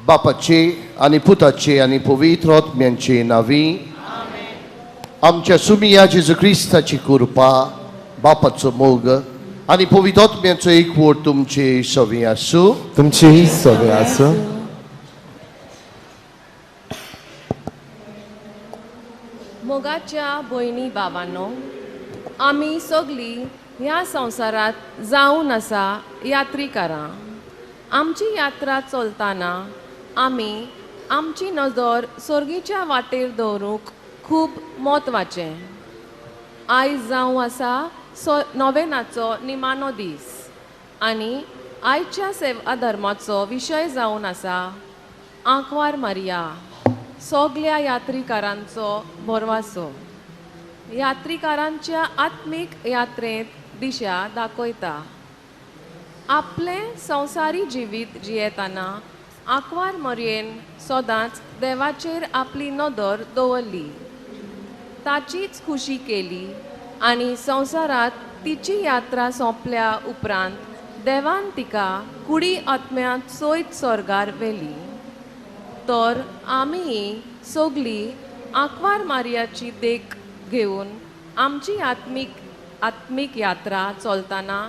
बापाचे आनी पुताचे आनी पवित्र आत्म्यांचे नांवी. आमच्या सुमिया जेजू क्रिस्ताची कृपा, बापाचो मोग आनी पवित्र आत्म्याचो एकवट तुमचे सवी आसूं. तुमची सगळे आसूं. मोगाच्या भयणी बाबांनो, आमी सगळीं ह्या संवसारांत जावन आसा यात्रीकारां. आमची यात्रा चलतना आमी आमची नदर सर्गीच्या वाटेर दवरूंक खूब म्हत्वाचें. आयज जावं आसा नोवेनाचो निमाणो दीस आनी आयच्या सेवा धर्माचो विशय जावन आसा आंकवार मारिया, सगल्या यात्रीकारांचो भरवासो. यात्रीकारांच्या आत्मीक यात्रेंत दिशा दाखयता. आपलें संवसारी जिवीत जियेतना आंकवार मरयेन सदांच देवाचेर आपली नदर दवरली, ताचीच खुशी केली आनी संवसारांत तिची यात्रा सोंपल्या उपरांत देवान तिका कुडी आत्म्यांत सयत स्वर्गार व्हेली. तर आमी सगळीं आंकवार मारियाची देख घेवन आमची आत्मीक यात्रा चलतना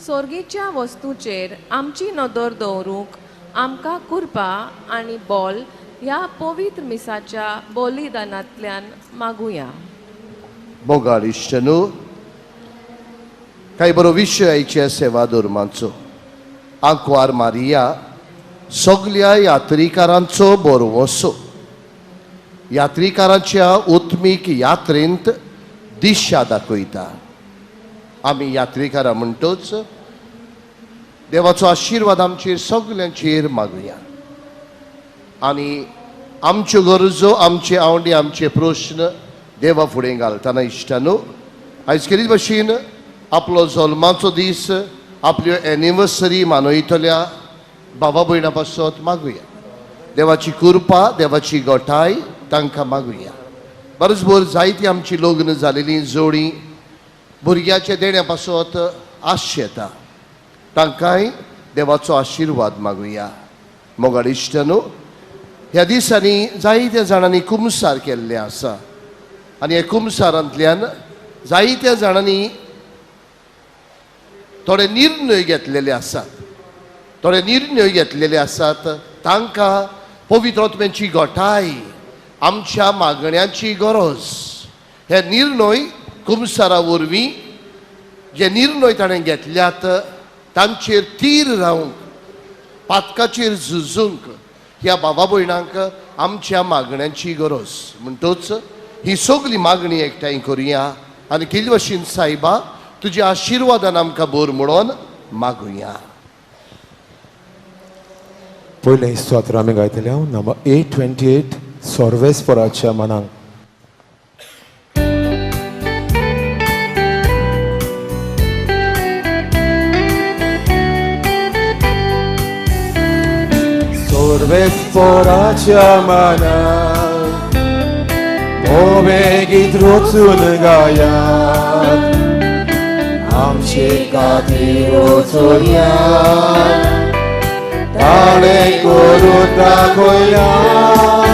सर्गीच्या वस्तूचेर आमची नदर दवरूंक आमकां कृपा आनी बोल ह्या पवित्र मिसाच्या बलिदानांतल्यान मागुया. मोगाळ इश्टनू, कांय बरो विशय आयच्या सेवा धर्माचो. आंकवार मारिया सगल्या यात्रीकारांचो भरवंसो. यात्रीकारांच्या उत्मीक यात्रेंत दिशा दाखयता. आमी यात्रीकारां म्हणटच देवाचो आशिर्वाद आमचेर सगल्यांचेर मागुया आनी आमच्यो गरजो, आमचे आवडी, आमचे प्रश्न देवा फुडें घालतना इश्टानू, आयज केलीच भशेन आपलो जल्माचो दीस, आपल्यो एनिवर्सरी मनयतल्या बाबा भयणा पासत मागुया. देवाची कृपा, देवाची गोठाय तांकां मागुया. बरोच भर जायती आमची लग्न जालेली जोडी भुरग्याच्या देण्या पासत आशेता, तांकांय देवाचो आशिर्वाद मागुया. मोगाळ इश्टानू, ह्या दिसांनी जायत्या जाणांनी कुमसार केल्लें आसा आनी ह्या कुमसारांतल्यान जायत्या जाणांनी थोडे निर्णय घेतलेले आसात. थोडे निर्णय घेतलेले आसात, तांकां पवित्र आत्म्याची गोठाय, आमच्या मागण्यांची गरज. हे निर्णय कुमसारा वरवीं जे निर्णय ताणें घेतल्यात तांचेर तीर रावंक, पातकाचेर झुजूंक ह्या बाबा भयणांक आमच्या मागण्यांची गरज. म्हणटच ही सगळी मागणी एकठांय करुया आनी केली भशेन सायबा तुज्या आशिर्वादान आमकां बोर म्हणून मागुया. पयलें स्तोत्र आमी गायतले नंबर 828, सर्वेस्पराच्या मनाक. सर्वेस्पराच्या मनाक नवें गीत रचून गायात, आमचे खातीर वचोयात, ताणें करून दाखयात.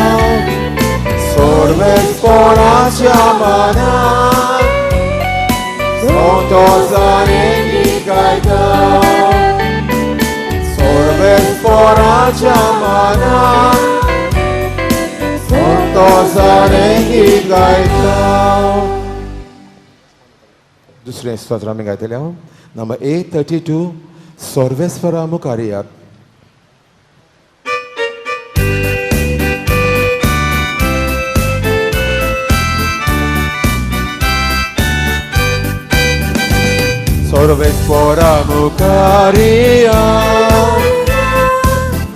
सर्वेस्पराच्या मनाक संतोषाने गीत गायता. सर्वेस्पराच्या मनाक संतोषाने गीत गायता. दुसरें स्तोत्र आमी गायतले हांव नंबर 832, सर्वेस्परा मुखार येयात. सर्वेस्परा मुखार येयात,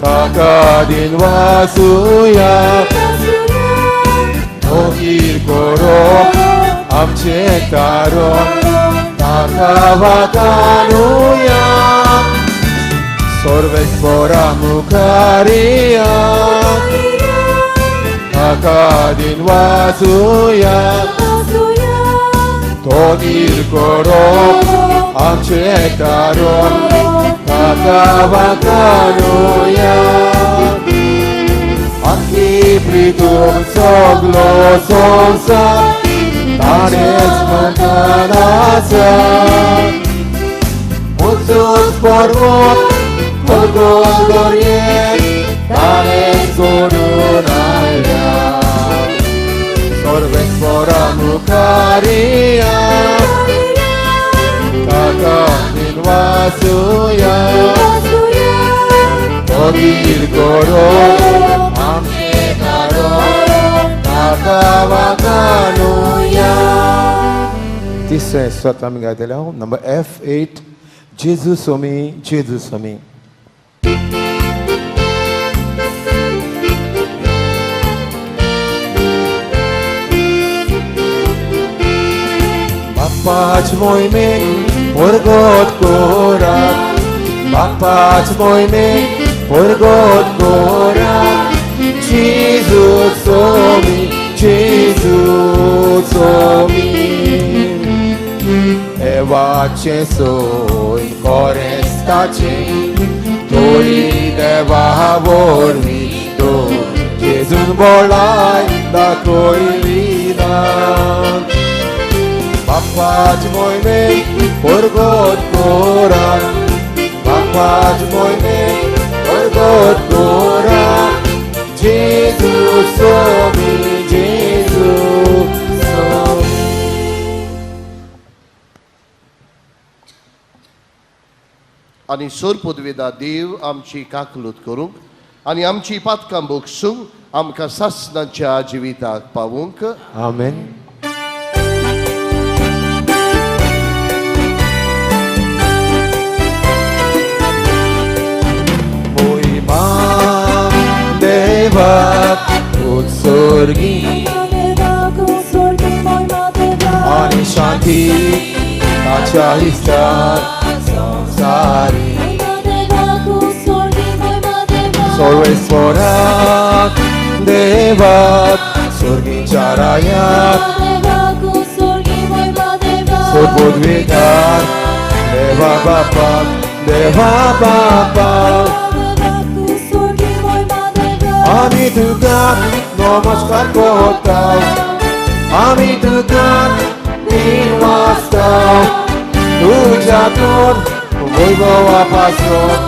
ताका दिन वाचुया, तोगीर करो आमचे तारो, ताका वाकानुया. सर्वेस्परा मुखार येयात, ताका दिन वाचुया, तोगीर करो आमचे तारो, ताका वाकानुया. एस्पिरितू सगलो संवसार ताणेंच म्हणटान आसा. उंचूच पर्वत खोल दर्येत ताणें सोडून आयल्या. सर्वेस्परा मुखारिया ताका विनवासुया. पगीर करो आमचें कारण ताका वाखाणुया. तिसरें स्तोत्र आमी गायतले हांव नंबर F8 जेजू सोमी जेजू सोमी. बापाच मोहिमे परगट कोरात, बापाच मोहिमे परगट कोरात, जेजू सोमी जेजू सोमी. देवाचें सोय कोरेस्ताचें तोरी देवा वरवीं तो जेजून बोलाय दाखयली ना. बापाच मोहिमे परगट कोरात, बापाच मोहिमे परगट कोरात, जेजू सोमी जेजू सोमी. आनी सोरपुदवेदा देव आमची काकलूत करूंक आनी आमची पातकां बोगसूंक आमकां सासणाच्या जिविताक पावूंक. आमेन. मोहिमा देवाक उत्सर्गी आनी शांती ताच्या इश्टाक संवसारी. सर्वेस्पराक देवाक स्वर्गीच्या रायाक सोबुद्विकार देवा बापाक देवा बापाक आमी तुका नमस्कार करता, आमी तुका निवासता, तुज्या तून वैभवा पासून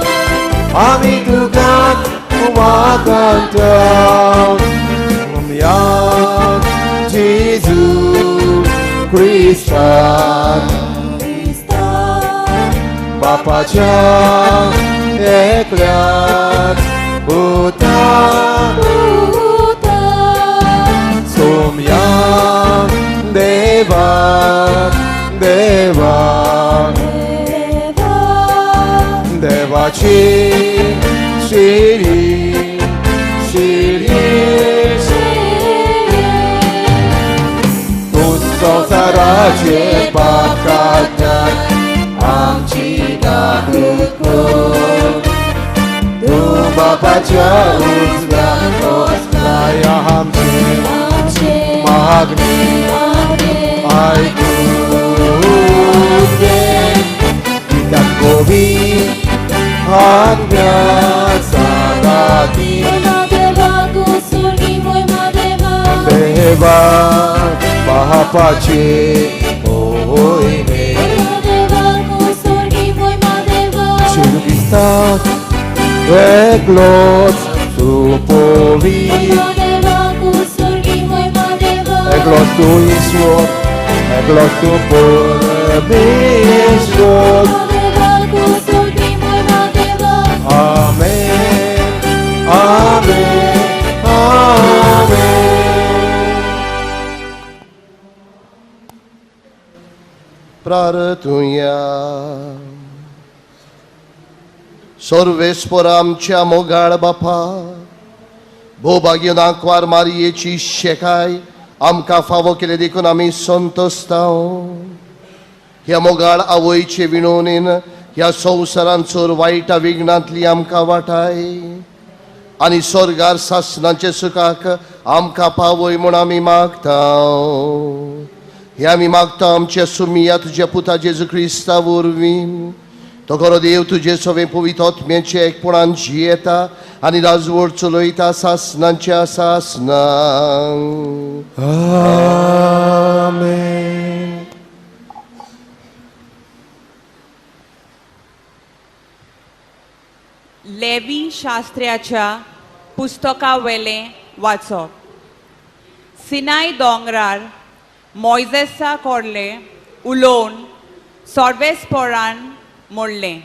आमी तुका वाखाणता. जेजू क्रिस्तान बापाच्या एकल्याक पुता सोम्या देवा देवा देवाची शिरी शिरी तूं संवसाराचे पाप काडटा आमची काकूत कर. तूं बापाच्या उजव्या बसलाय आमचे मागणे आयकून घे. कित्याक गोवी आज्ञा सांगाती देवा बापाचे मोहिमे जेजू क्रिस्ताक एकलोच तूं पवित्र एकलोच तूं ईश्वर एकलोच तूं परमेश्वर. आमेन आमेन आमेन. प्रार्थुया. सर्वेस्पर आमच्या मोगाळ बापा, भोवभाग्य आंकवार मारयेची शेकाय आमकां फावो केले देखून आमी संतोस्ताव. ह्या मोगाळ आवयचे विणोवणेन ह्या संवसारान चोर वायटा विघ्नांतली आमकां वाटाय आनी स्वर्गार सासणाचे सुखाक आमकां पावय म्हूण आमी मागता. हे आमी मागता आमच्या सुमिया तुज्या पुता जेजू क्रिस्ता वरवीं. तो खरो देव तुजे सवें पवित्र आत्म्याचें एकपणान जियेता आनी राजवट चलयता सासनांच्या सासनां. आमेन. लेवी शास्त्र्याच्या पुस्तकावेलें वाचप. सिनाय दोंगरार मोयजेसा कोडले उलोवन सोर्वेस्पोरान म्हणलें,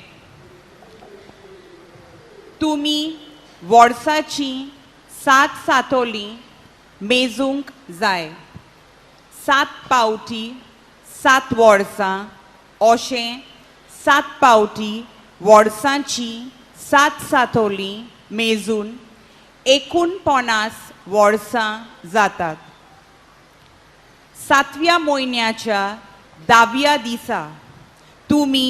तुमी वर्साचीं 7 सातोलीं मेजूंक जाय. 7 पावटी 7 वर्सां अशें 7 पावटी वर्सांची 7 सातोलीं मेजून 49 वर्सां जातात. 7व्या म्हयन्याच्या 10व्या दिसा तुमी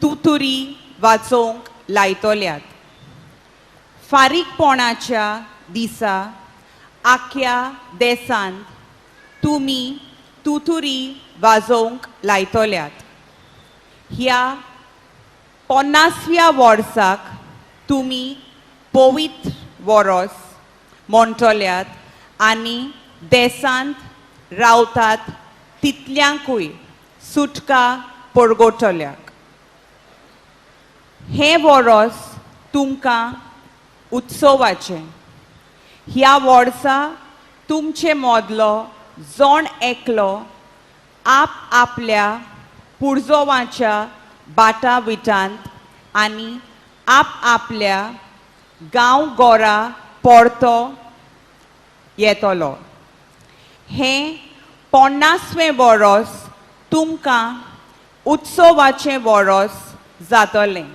तुतुरी वाचोवंक लायतल्यात. फारीकपणाच्या दिसा आख्या देसांत तुमी तुतुरी वाजोवंक लायतल्यात. ह्या 50व्या वर्साक तुमी पवित्र वरोस म्हणटल्यात आनी देसांत रावतात तितल्यांकूय सुटका परगटल्याक. हें वरोस तुमकां उत्सवाचें. ह्या वर्सा तुमचे मदलो जण एकलो आप आपल्या पुर्जोवाच्या बाटा विटांत आनी आप आपल्या गांव गोरा परतो येतलो. हें 50वें वरोस तुमकां उत्सवाचें वरोस जातलें.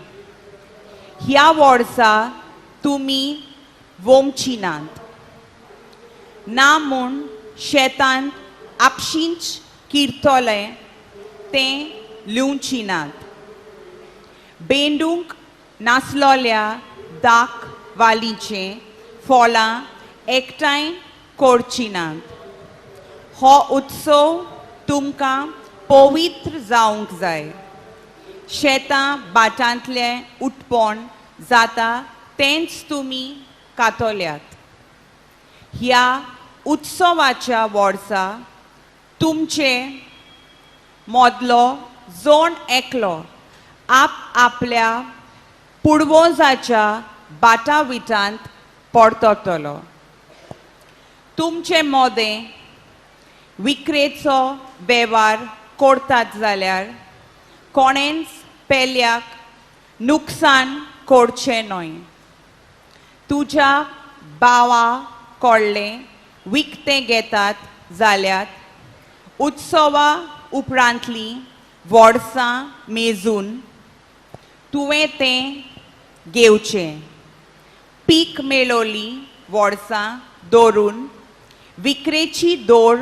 ह्या वर्सा तुमी वोमची नात ना म्हूण शेतांत आपशींच किरतलें तें लिवची नात. बेंडूंक नासलोल्या दाक वालीचें फळां एकठांय करची नात. हो उत्सव तुमकां पवित्र जावंक जाय. शेतां भाटांतलें उटपण जाता तेंच तुमी कातल्यात. ह्या उत्सवाच्या वर्सा तुमचे मदलो जण एकलो आप आपल्या पुर्वजाच्या बाटा विटांत परततलो. तुमचे मदें विक्रेचो वेव्हार करतात जाल्यार कोणेंच पेल्याक नुकसान करचें न्हय. तुज्या भावा कडलें विकतें घेतात जाल्यार उत्सवा उपरांतलीं वर्सां मेजून तुवें तें घेवचें. पीक मेळोली वर्सां दवरून विक्रेची दोर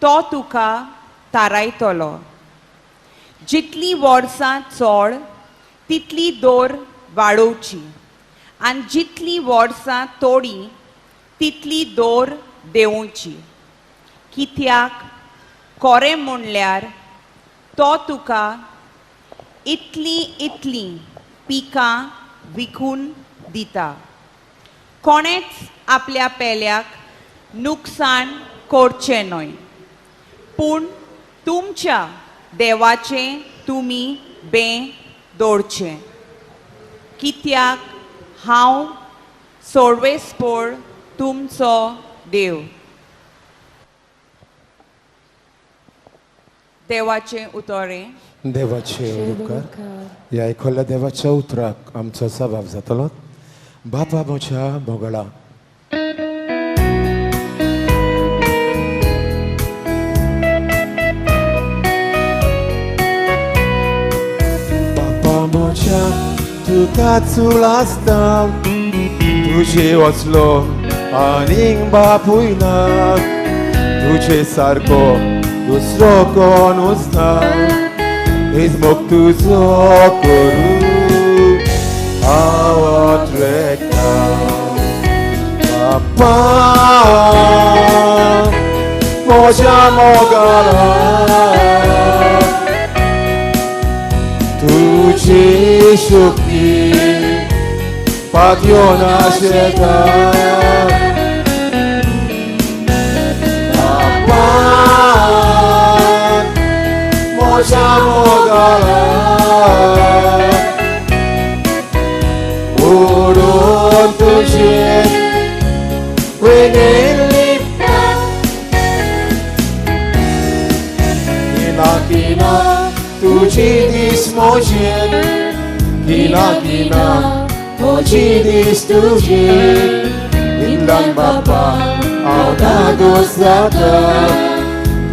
तो तुका थारायतलो. जितली वर्सां चड तितली दोर वाडोवची आनी जितली वर्सां थोडी तितली दोर देंवोवची. कित्याक कोरें म्हणल्यार तो तुका इतलीं इतलीं पिकां विकून दिता. कोणेंच आपल्या पेल्याक नुकसान करचें न्हय, पूण तुमच्या देवाचें तुमी बें दवरचें. कित्याक हांव सोर्वेस्पोर तुमचो देव. देवाचें उतरें. देवाचे उपकार. ह्या आयकल्ल्या देवाच्या उतराक आमचो सबाव जातलो. बापा म्हज्या मोगळा. बापा म्हज्या तुका चूळ आसता, तुजे वचलो आनीक बापूय ना, तुजे सारको दुसरो कोणूच ना, मोग तुजो करूं हांव ट्रेकता. बापा म्हज्या मोगाला तुजी शक्ती पातयोन आशेता बापा म्हज्या मोगाला उडून तुजें वेगें लिपता किना किना तुजी दीस म्हजें किना किना म्हजी दीस तुजी इतल्यान बापा हांव धादोस जाता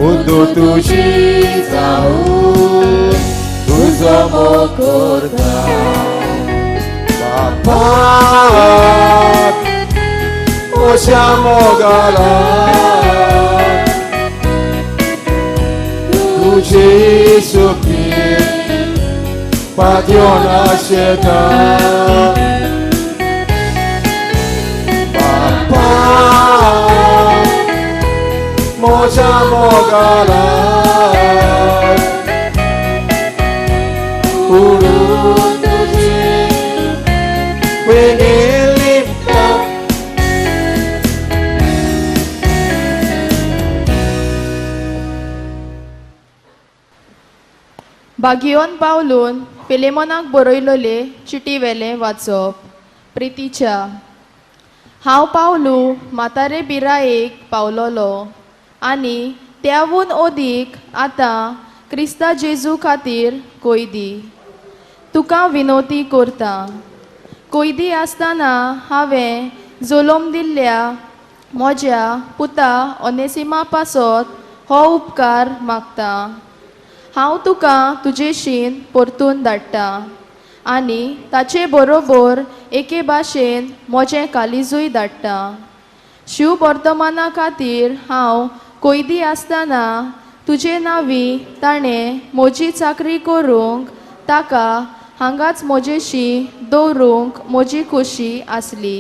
उदू तुजी जावूं तुजो मोग करता बापा म्हज्या मोगाला तुजी शक्ती पातयोन आशेता बापा म्हज्या मोगाला उडून तुजें वेगें लिपता. बागियोन पावलून फिलेमोनाक बरयलोले चिटी वेलें वाचप. प्रितीच्या हांव पावलू म्हातारे बिरायेक पावलोलो आनी त्यावून ओदीक आतां क्रिस्ता जेजू खातीर कोयदी तुका विनोती करता. कोयदी आसतना हांवें जलोम दिल्ल्या म्हज्या पुता ओनेसिमा पासत हो उपकार मागता. हांव तुका तुजेशीन परतून धाडटा आनी ताचे बरोबर एके भाशेन म्हजें कालिजूय धाडटा. शिव वर्तमाना खातीर हांव कोयदी आसतना तुजे नांवी ताणें म्हजी चाकरी करूंक ताका हांगाच म्हजेशी दवरूंक म्हजी खोशी आसली.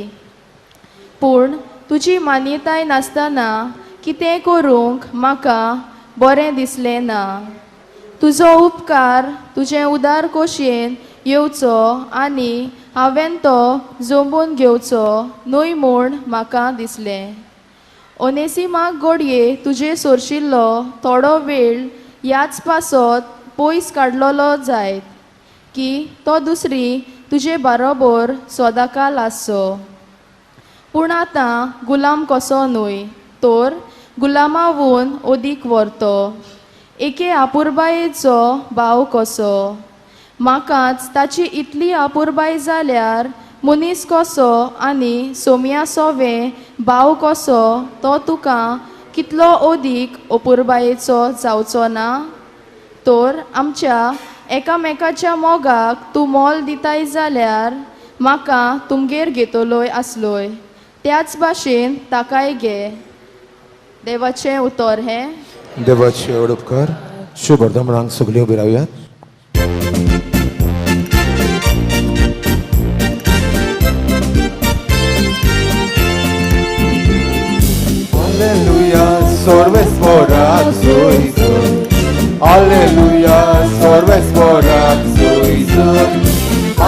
पूण तुजी मान्यताय नासतना कितें करूंक म्हाका बरें दिसलें ना. तुजो उपकार तुजें उदार खोशयेन येवचो आनी हांवें तो जमून घेवचो न्हय म्हूण म्हाका दिसलें. ओनेसिमाक घडये तुजे सोरशिल्लो थोडो वेळ ह्याच पासत पयस काडलेलो जायत की तो दुसरी तुजे बारोबर सदांकाल आसचो. पूण आतां गुलाम कसो न्हय तर गुलामावून ओदीक व्हरतो एके आपुरबायेचो भाव कसो. म्हाकाच ताची इतली आपुरबाय जाल्यार मनीस कसो आनी सोम्या सोवे भाव कसो तो तुका कितलो ओदीक अपुरबायेचो जावचो ना. तर आमच्या एकामेकाच्या मोगाक तूं मोल दिताय जाल्यार म्हाका तुमगेर घेतलोय आसलोय त्याच भाशेन ताकाय घे. देवाचें उतर हें. देवाचे उपकार. शुभ वर्तमानाक सगळ्यो उबी रावयात. Alleluia, सर्वेस्पराक जोय जोय. Alleluia, सर्वेस्पराक जोय जोय.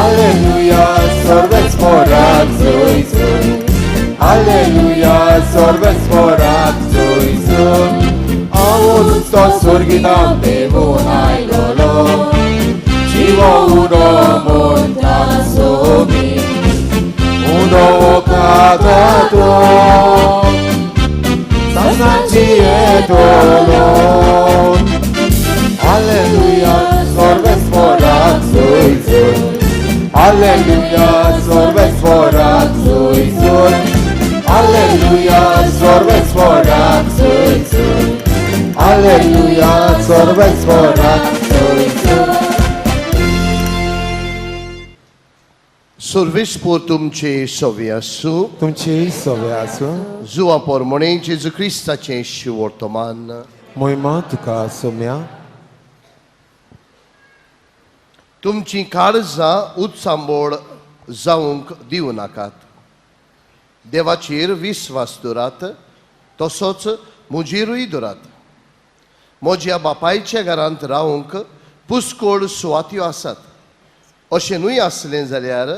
Alleluia, सर्वेस्पराक जोय जोय. Alleluia, सर्वेस्पराक जोय जोय. आवूच तो स्वर्गितां देवून आयलोलो जिवो उडो म्हणटा सोमी उडो खाता तो सांसाची येतलो. Alleluia, सर्वेस्पराक जोय जोय. Alleluia, सर्वेस्पराक जोय जोय. Alleluia, सर्वेस्पराक जोय जोय. Alleluia, सर्वेस्पराक जोय जोय. सर्वेस्पोर तुमचे सवे आसूं. तुमचे सवे आसूं. जुवा पोरमोणे जेजू क्रिस्ताचें शिवर्तमान. मोहिमा तुका सोम्या. तुमची काळजां उत्सांबोळ जावंक दिवं नाकात. देवाचेर विस्वास दवरात तसोच म्हजेरूय दवरात. म्हज्या बापायच्या घरांत रावंक पुस्कोळ सुवात्यो आसात. अशें न्हय आसलें जाल्यार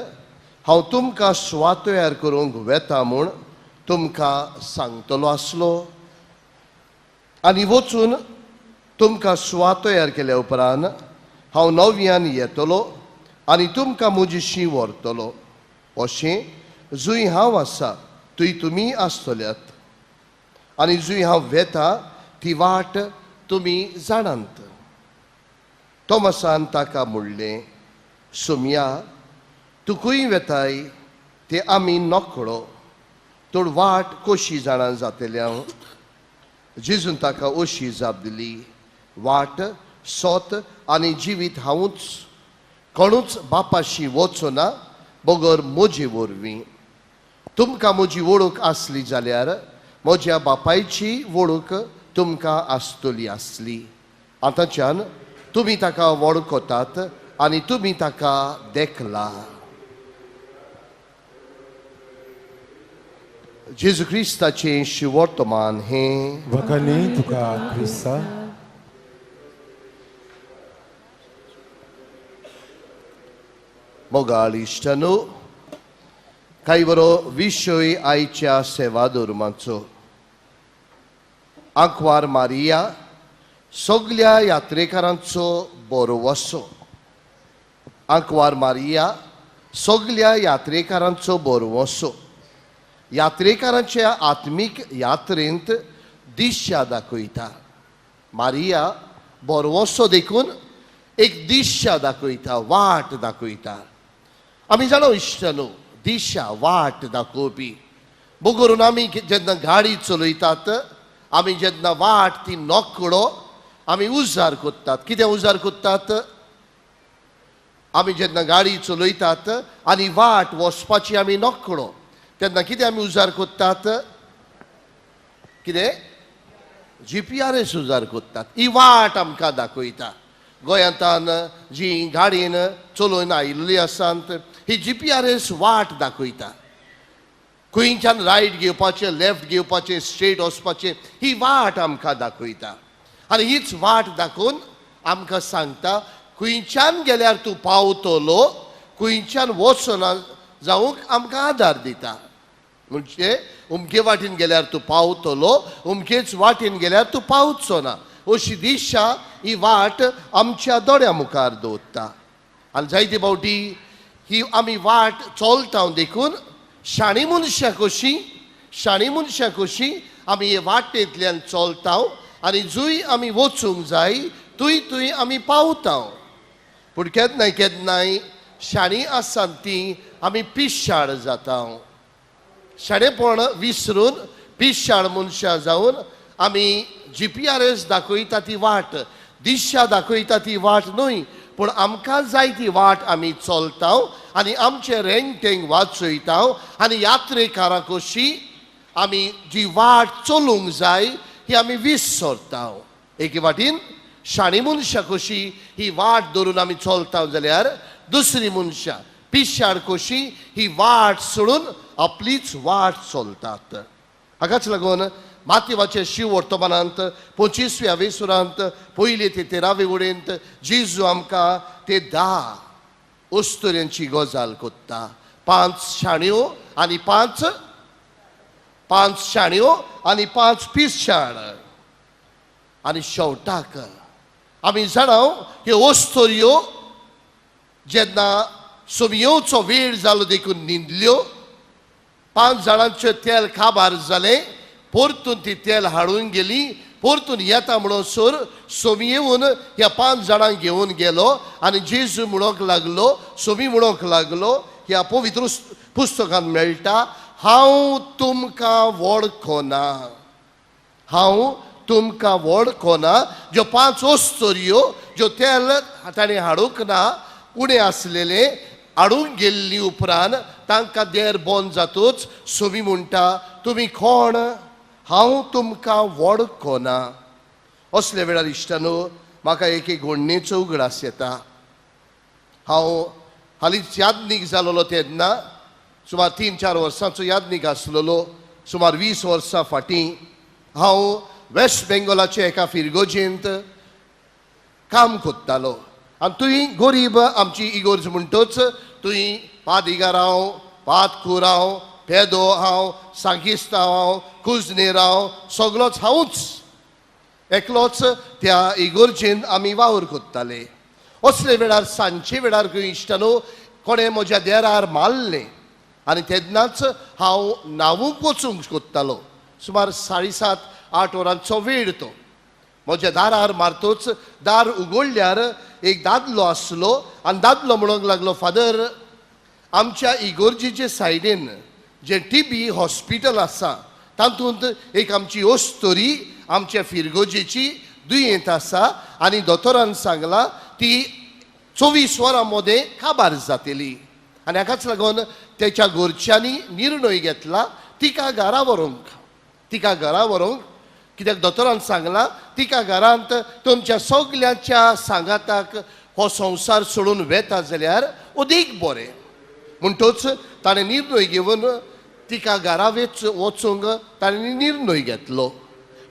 हांव तुमकां सुवात तयार करूंक वेता म्हूण तुमकां सांगतलो आसलो. आनी वचून तुमकां सुवात तयार केल्या उपरांत हांव नव्यान येतलो आनी तुमकां म्हजीशी व्हरतलो. अशें जंय हांव आसा थंय तुमी आसतल्यात आनी जंय हांव वेता ती वाट तुमी जाणात. तोमसान ताका म्हणलें, सोमया, तूं खंय वेताय तें आमी नकळो, तर वाट कशी जाणा जातली हांव? जेजून ताका अशी जाप दिली, वाट, सोत आनी जिवीत हांवूच. कोणूच बापाशी वचना बगर म्हजे वरवीं. तुमकां म्हजी वळख आसली जाल्यार म्हज्या बापायची वळख तुमकां आसतली आसली. आतांच्यान तुमी ताका वळखतात आनी तुमी ताका देखला. जेजू क्रिस्ताचें शिवर्तमान हें. वखानी तुका क्रिस्ता. मोगाळ इश्टानो, कांय बरो विशय आयच्या सेवा धर्माचो. आंकवार मारिया सगल्या यात्रेकारांचो बरो. आंकवार मारिया सगल्या यात्रेकारांचो बरो. यात्रेकारांच्या आत्मीक यात्रेंत दिशा दाखयता. मारिया बरवसो देखून एक दिशा दाखयता, वाट दाखयता. आमी जाणा इश्टानो, दिशा वाट दाखोवपी बगरून आमी जेन्ना गाडी चलयतात, आमी जेन्ना वाट ती नकळो आमी उजार कोत्तात. कितें उजार कोत्तात? आमी जेन्ना गाडी चलयतात आनी वाट वचपाची आमी नकळो तेन्ना कितें आमी उजार कोत्तात? कितें? GPRS उजार कोत्तात. ही वाट आमकां दाखयता. गोंयांतान जी गाडयेन चलोवन आयिल्ली आसात ही GPRS वाट दाखयता. खंयच्यान रायट घेवपाचें, लेफ्ट घेवपाचें, स्ट्रेट वचपाचें, ही वाट आमकां दाखयता. आनी हीच वाट दाखोवन आमकां सांगता खंयच्यान गेल्यार तूं पावतलो, खंयच्यान वचना जावंक आमकां आदार दिता. म्हणजे उमके वाटेन गेल्यार तूं पावतलो, उमकेच वाटेन गेल्यार तूं पावचो ना, अशी दिशा ही वाट आमच्या दोळ्या मुखार दवरता. आनी जायते फावटी ही आमी वाट चलता देखून शाणी मनशां कशी, शाणी मनशां कशी आमी हे वाटेंतल्यान चलता आनी जंय आमी वचूंक जाय थंय थंय आमी पावता. पूण केन्नाय केन्नाय शाणी आसात ती आमी पिशाळ जाता. शाणेपण विसरून पिशाळ मनशां जावन आमी GPRS दाखयता ती वाट, दिशा दाखयता ती वाट न्हय, पूण आमकां जाय ती वाट आमी चलता आनी आमचें रेंगटेंग वाचयता आनी यात्रेकारां कशी आमी जी वाट चलूंक जाय ही आमी विसरता. एके वाटेन शाणी मनशां कशी ही वाट धरून आमी चलता जाल्यार दुसरी मनशां पिशाळ कशी ही वाट सोडून आपलीच वाट चलतात. हाकाच लागून मातेवाचे शिव वर्तमानांत 25व्या वेसुरांत पयले ते 13वे वळेंत जेजू आमकां ते 10 अस्तुऱ्यांची गजाल कोत्ता. 5 शाण्यो आनी 5 शाण्यो आनी 5 पिशाळ. आनी शेवटाक आमी जाणा ह्यो अस्तुऱ्यो जेन्ना सोमयेवचो वेळ जालो देखून न्हिदल्यो. 5 जाणांचें तेल काबार जालें, परतून ती तेल हाडून गेली. परतून येता म्हणसर सोमी येवन ह्या 5 जाणांक घेवन गेलो आनी जेजू म्हणूंक लागलो, सोमी म्हणूंक लागलो, ह्या पवित्र पुस्तकांत मेळटा, हांव तुमकां वळखना, हांव तुमकां वळखना. ज्यो 5 अस्तुऱ्यो ज्यो तेल ताणें हाडूंक ना, उणें आसलेलें हाडूंक गेल्ली उपरांत तांकां देर बंद जातूच सोमी म्हणटा, तुमी कोण? हांव तुमकां वळखना. असल्या वेळार इश्टानो म्हाका एक एक घडणेचो उगडास येता. हांव हालींच यादनीक जालोलो तेन्ना सुमार 3-4 वर्सांचो यादनीक आसलेलो. सुमार 20 वर्सां फाटीं हांव वेस्ट बेंगॉलाच्या एका फिरगोजेंत काम कोत्तालो आनी तुंय गोरीब आमची इगोर्ज म्हणटच तुंय पादिगार हांव, पादकूर हांव, पेदो हांव, सांगिस्तांव हांव, कुजनेर हांव, सगलोच हांवूच एकलोच त्या इगोर्जेन आमी वावर कोत्ताले. असले वेळार सांजचे वेळार खंय इश्टानो कोणें म्हज्या देरार मारलें आनी तेन्नाच हांव न्हावूंक वचूंक सोदतालो. सुमार 7:30-8 वरांचो वेळ तो. म्हज्या दारार मारतोच दार उगडल्यार एक दादलो आसलो आनी दादलो म्हणूंक लागलो, फादर, आमच्या इगोर्जेचे सायडीन जें टीबी हॉस्पिटल आसा तातूंत एक आमची ओस्तोरी आमच्या फिरगोजेची दुयेंत आसा आनी दोतोरान सांगलां ती 24 वरां मदें काबार जातली आनी हाकाच लागून तेच्या घरच्यांनी निर्णय घेतला तिका घरा व्हरूंक. तिका घरा व्हरूंक कित्याक दोतोरान सांगलां तिका घरांत तुमच्या सगल्यांच्या सांगाताक हो संवसार सोडून वेता जाल्यार अदीक बरें. म्हणटच ताणें निर्णय घेवन तिका घरा वचूंक ताणें निर्णय घेतलो.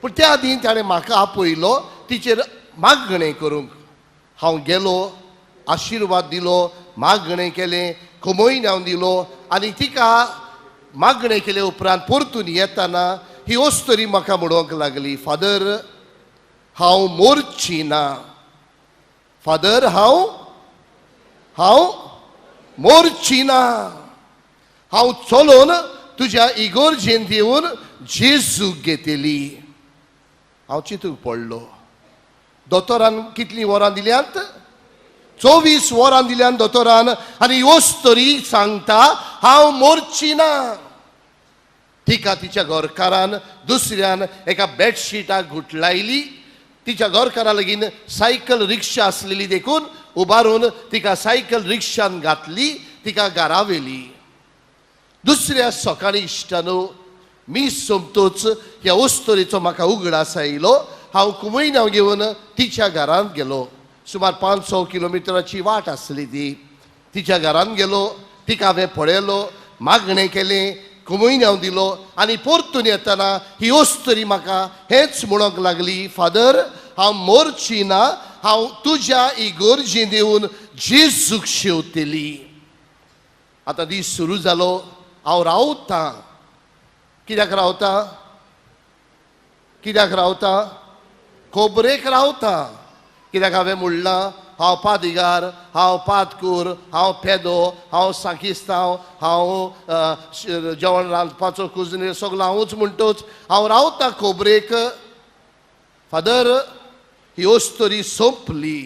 पूण त्या आदीं ताणें म्हाका आपयलो तिचेर मागणें करूंक. हांव गेलो, आशिर्वाद दिलो, मागणें केलें, कुमोयन्यांव दिलो आनी तिका मागणें केले उपरांत परतून येताना ही ओस्तरी म्हाका म्हणूंक लागली, फादर, हांव मोरची ना. फादर, हांव हांव मोरची ना. हांव चलोन तुज्या इगोर्जेंत येवन जेजूक घेतली. हांव चिंतूंक पडलो. दोतोरान कितलीं वरां दिल्यांत? 24 वरां दिल्यान दोतोरान. आनी ओस्तरी सांगता हांव मोरची ना. तिका तिच्या घरकारान दुसऱ्यान एका बेडशीटाक गुटलायली. तिच्या घरकारा लागीं सायकल रिक्षा आसलेली देखून उबारून तिका सायकल रिक्षान घातली, तिका घरा व्हेली. दुसऱ्या सकाळी इश्टानो मीस सोमतोच ह्या ओस्तोरीचो म्हाका उगडास आयलो. हांव कुमयनांव घेवन तिच्या घरांत गेलो. सुमार 500 किलोमिटराची वाट आसली ती. तिच्या घरांत गेलो, तिका हांवें पळयलो, मागणें केलें, कुमयन्यांव दिलो आनी परतून येतना ही ओस्तरी म्हाका हेंच म्हणूंक लागली, फादर, हांव मोरची ना, हांव तुज्या इगोर्जेंत येवन जेजूक शेवतली. आतां दीस सुरू जालो. हांव रावतां. कित्याक रावतां? कित्याक रावतां? खोबरेक रावतां. कित्याक हांवें म्हणलां हांव पादिगार, हांव पादकूर, हांव पेदो, हांव सांकिस्तांव, हांव जेवण रांदपाचो कुजनेर, सगलो हांवूच म्हणटोच हांव रावतां खोबरेक. फादर, ही ओस्तोरी सोंपली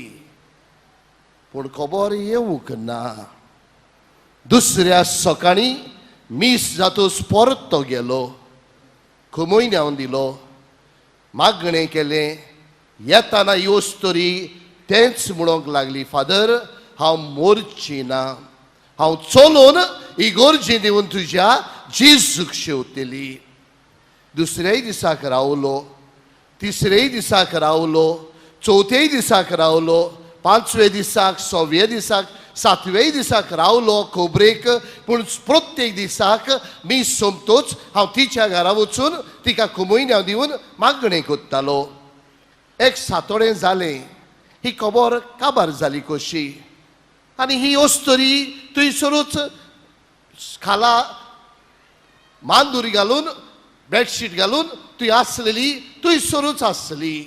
पूण खबर येवंक ना. दुसऱ्या सकाळीं मीस जातूच परतो गेलो, कुमोयन्यांव दिलो, मागणें केलें. येताना ही ओस्तोरी तेंच म्हणूंक लागली, फादर, हांव मोरची ना, हांव चलोन इगोर्जेंत येवन तुज्या जेजूक शेवतली. दुसऱ्याय दिसाक रावलो, तिसरेय दिसाक रावलो, चवथेय दिसाक रावलो, पांचवे दिसाक, सव्वे दिसाक, सातवेय दिसाक रावलो खोबरेक. पूण प्रत्येक दिसाक मीस सोमतोच हांव तिच्या घरा वचून तिका कुमोयन्यांव दिवन मागणें कोत्तालो. एक सातोडें जालें, ही खबर काबार जाली कशी आनी ही ओस्तोरी थंयसरूच खाला मांदुरी घालून बेडशीट घालून थंय आसलेली, थंयसरूच आसली.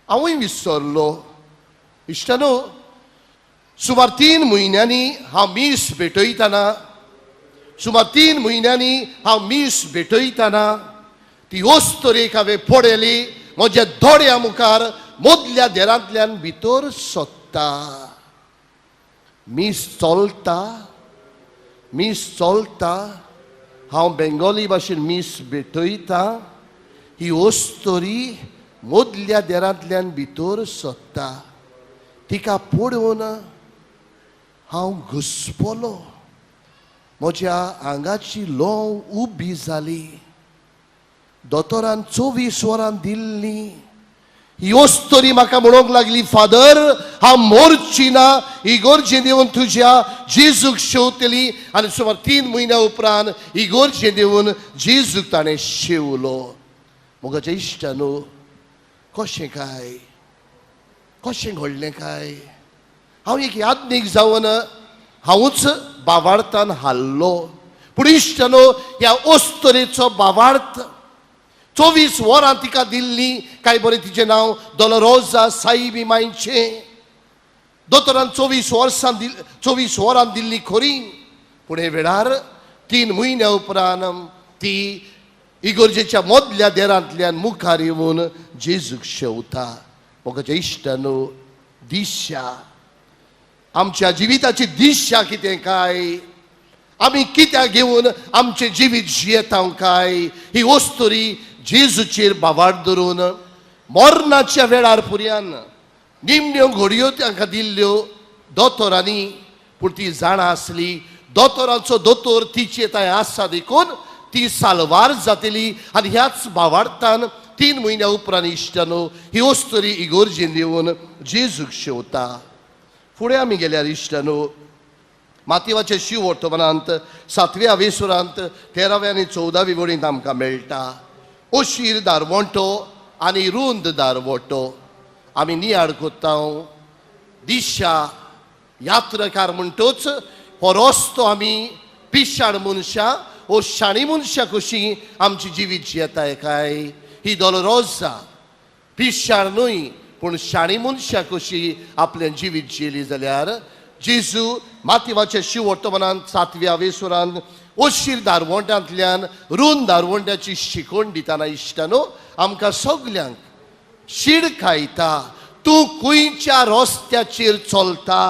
हांवूय विसरलो. इश्टानो, सुमार 3 म्हयन्यांनी हांव मीस भेटयतना, सुमार 3 म्हयन्यांनी हांव मीस भेटयतना ती ओस्तोरेक हांवें पळयली म्हज्या दोळ्या मुखार मदल्या देरांतल्यान भितर सोदता. मीस चलता, मीस चलता, हांव बेंगोली भाशेन मीस भेटयता. ही ओस्तोरी मदल्या देरांतल्यान भितर सोदता. तिका पळोवन हांव घुसपलो. म्हज्या आंगाची लोंव उबी जाली. दोतोरान 24 वरां दिल्ली ही ओस्तोरी म्हाका म्हणूंक लागली, फादर, हांव मोरची ना, इगोर्जेंत येवन तुज्या जेजूक शेवतली. आनी सुमार 3 म्हयन्या उपरांत इगोर्जेंत येवन जेजूक ताणें शेवलो. म्हज्या इश्टानो, कशें काय, कशें घडलें काय? हांव एक याज्ञीक जावन हांवूच बावार्थान हाल्लो. पूण इश्टानो, ह्या अस्तरेचो बावार्थ 24 वरां तिका दिल्ली. काय बरें तिचें नांव दोलोरोजा साईबी मांयचें. दोतोरान 24 वर्सां 24 वरां दिल्ली खरी, पूण हे वेळार 3 म्हयन्या उपरांत ती इगोर्जेच्या मदल्या देरांतल्यान मुखार येवन जेजूक शेवता. म्हज्या इश्टानो, दिशा, आमच्या जिविताची दिशा कितें काय, आमी कित्याक घेवन आमचें जिवीत जियेता काय, ही वस्तुरी जेजूचेर बावार धरून मरणाच्या वेळार पुर्यान निमण्यो घडयो तांकां दिल्ल्यो दोतोरांनी. पूण ती जाणा आसली दोतोरांचो दोतोर तिचे थंय आसा देखून ती साल्वार जातली. आनी ह्याच भावार्थान 3 म्हयन्या उपरांत इश्टानो ही वस्तुरी इगोर्जेन येवन जेजूक शेवता. फुडें आमी गेल्यार इश्टानो मातेवाचे शिव वर्तमानांत 7व्या वेसुरांत 13व्या आनी 14वी वळींत आमकां मेळटा अशीर दारवंटो आनी रुंद दारवंटो. आमी नियाळ कोत्ता दिशा यात्रकार म्हणटोच हो रस्तो आमी पिशाण मनशां ओ शाणी मनशां कशी आमची जिवीत जियेताय काय. ही दोलोरोजा पिशाण न्हय पूण शाणी मनशां कशी आपलें जिवीत जियेली जाल्यार जेजू मातेवाच्या शिव वर्तमानांत 7व्या वेसुरांत अशीर दारवंट्यांतल्यान रुंद दारवंट्याची शिकवण दितना इश्टानो आमकां सगल्यांक शिडकायता, तूं खंयच्या रस्त्याचेर चलता,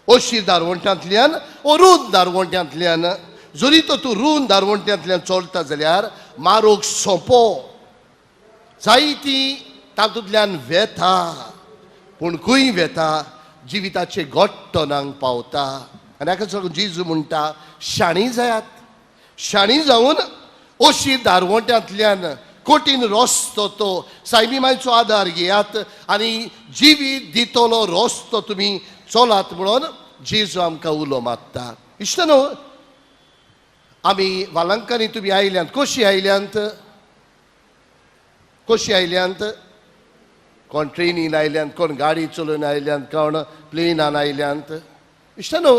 अशीर दारवंट्यांतल्यान ओ रुंद दारवंट्यांतल्यान. जरी तर तूं रुंद दारवंट्यांतल्यान चलता जाल्यार मारोग सोंपो जायती तातूंतल्यान वेता, पूण खंय वेता जिविताचे गोट्टनांक पावता. आनी हाका लागून जेजू म्हणटा शाणी जायात, शाणी जावन अशीर दारवंट्यांतल्यान कठीण रस्तो तो सायबी मायचो आदार घेयात आनी जिवीत दितलो रस्तो तुमी चलात म्हणून जेजू आमकां उलो मारता. इश्टानो, आमी वालंकांनी तुमी आयल्यांत, कशी आयल्यांत, कशी आयल्यांत? कोण ट्रेनीन आयल्यांत, कोण गाडी चलोवन आयल्यांत, कोण प्लेनान आयल्यांत. इश्टानो,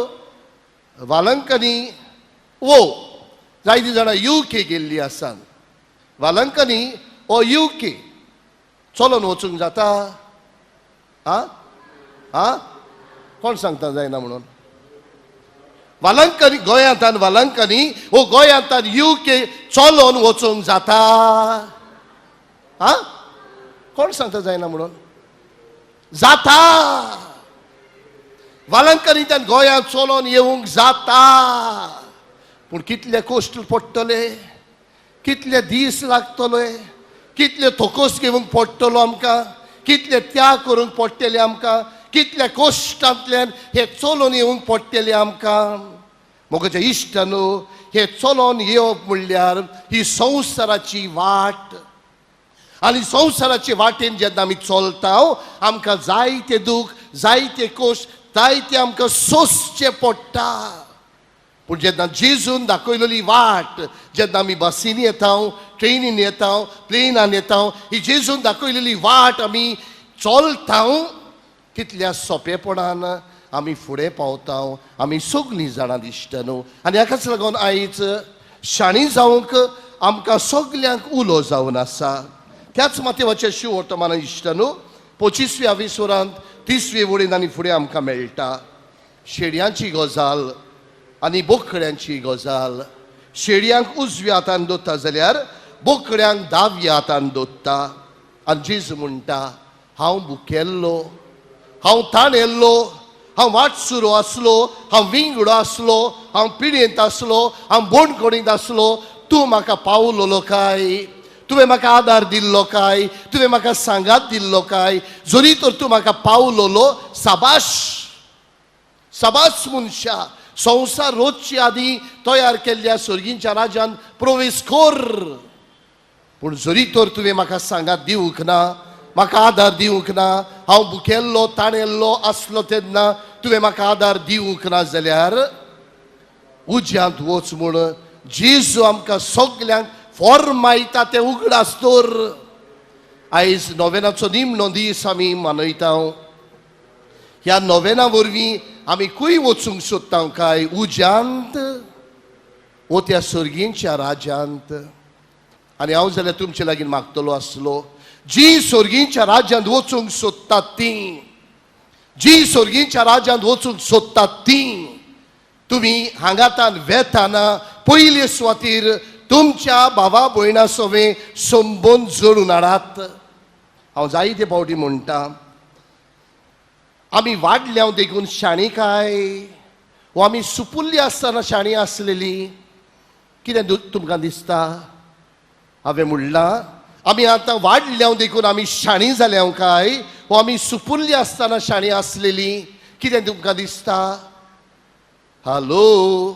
वालंकांनी वो जायतीं जाणां युके गेल्लीं आसात. वालंकांनी ओ युके चलोन वचूंक जाता? आं आं कोण सांगता जायना म्हणून? वालंकांनी गोंयांतान वालंकांनी ओ गोंयांतान युके चलोन वचूंक जाता? आं कोण सांगता जायना म्हणून? जाता. वालंकांनीच्यान गोंयांत चलोन येवंक जाता, पूण कितले कश्ट पडटले, कितले दीस लागतले, कितले थोकोस घेवंक पडटलो आमकां, कितले त्याग करूंक पडटले आमकां, कितल्या कश्टांतल्यान हे चलोन येवंक पडटले आमकां. म्हज्या इश्टानो, हे चलोन येवप म्हणल्यार ही संवसाराची वाट. आनी संवसाराचे वाटेन जेन्ना आमी चलता आमकां जायते दूख, जायते कश्ट, जायते आमकां सोंसचें पडटा. पूण जेन्ना जेजून दाखयलेली वाट, जेन्ना आमी बसींनी येता, ट्रेनीन येता, प्लेनान येता, ही जेजून दाखयलेली वाट आमी चलता, कितल्या सोंपेपणान आमी फुडें पावता. आमी सगळीं जाणां दिश्टा न्हू. आनी हाकाच लागून आयज शाणी जावंक आमकां सगल्यांक उलो जावन आसा. त्याच मातेवाच्या शिव वर्तमाना इश्टा न्हू 25व्या विसुरांत 30वे वळीन आनी फुडें आमकां मेळटा शेडयांची गजाल आनी बोकड्यांची गजाल. शेडयांक उजव्या हातान दोता जाल्यार बोकड्यांक दाव्या हातान दोत्ता. आनी जेजू म्हणटा, हांव भुकेल्लो, हांव ताणेल्लो, हांव वाटसुरो आसलो, हांव विंगडो आसलो, हांव पिडेंत आसलो, हांव बोणकोणींत आसलो, तूं म्हाका पावलोलो काय? तुवें म्हाका आदार दिल्लो काय? तुवें म्हाका सांगात दिल्लो काय? जरी तर तूं म्हाका पावलोलो, साबाश साबास मनशा, संवसार रोजचे आदी तयार केल्ल्या सर्गींच्या राजान प्रवेश कर. पूण जरी तर तुवें म्हाका सांगात दिवंक ना, म्हाका आदार दिवंक ना, हांव भुकेल्लो ताणेल्लो आसलो तेन्ना तुवें म्हाका आदार दिवंक ना जाल्यार उज्यांत वच म्हूण जेजू आमकां सगल्यांक फॉर्मायता तें उगडास दवर. आयज नोवेनाचो निमणो दीस आमी मनयता. ह्या नोवेना वरवीं आमी खंय वचूंक सोदता काय? उज्यांत वो त्या सर्गींच्या राज्यांत? आनी हांव जाल्यार तुमचे लागीं मागतलो आसलो, जी सर्गींच्या राज्यांत वचूंक सोदतात ती, जी सर्गींच्या राज्यांत वचूंक सोदतात ती तुमी हांगातान वेताना पयले सुवातीर तुमच्या भावा भयणा सवें संबंद जोडून हाडात. हांव जायते फावटी म्हणटा, आमी वाडल्या देखून शाणी काय वो आमी सुपुल्ली आसतना शाणी आसलेली कितें तुमकां दिसता? हांवें म्हणलां आमी आतां वाडल्या देखून आमी शाणी जाल्या काय वो आमी सुपुल्ली आसतना शाणी आसलेली कितें तुमकां दिसता? हॅलो,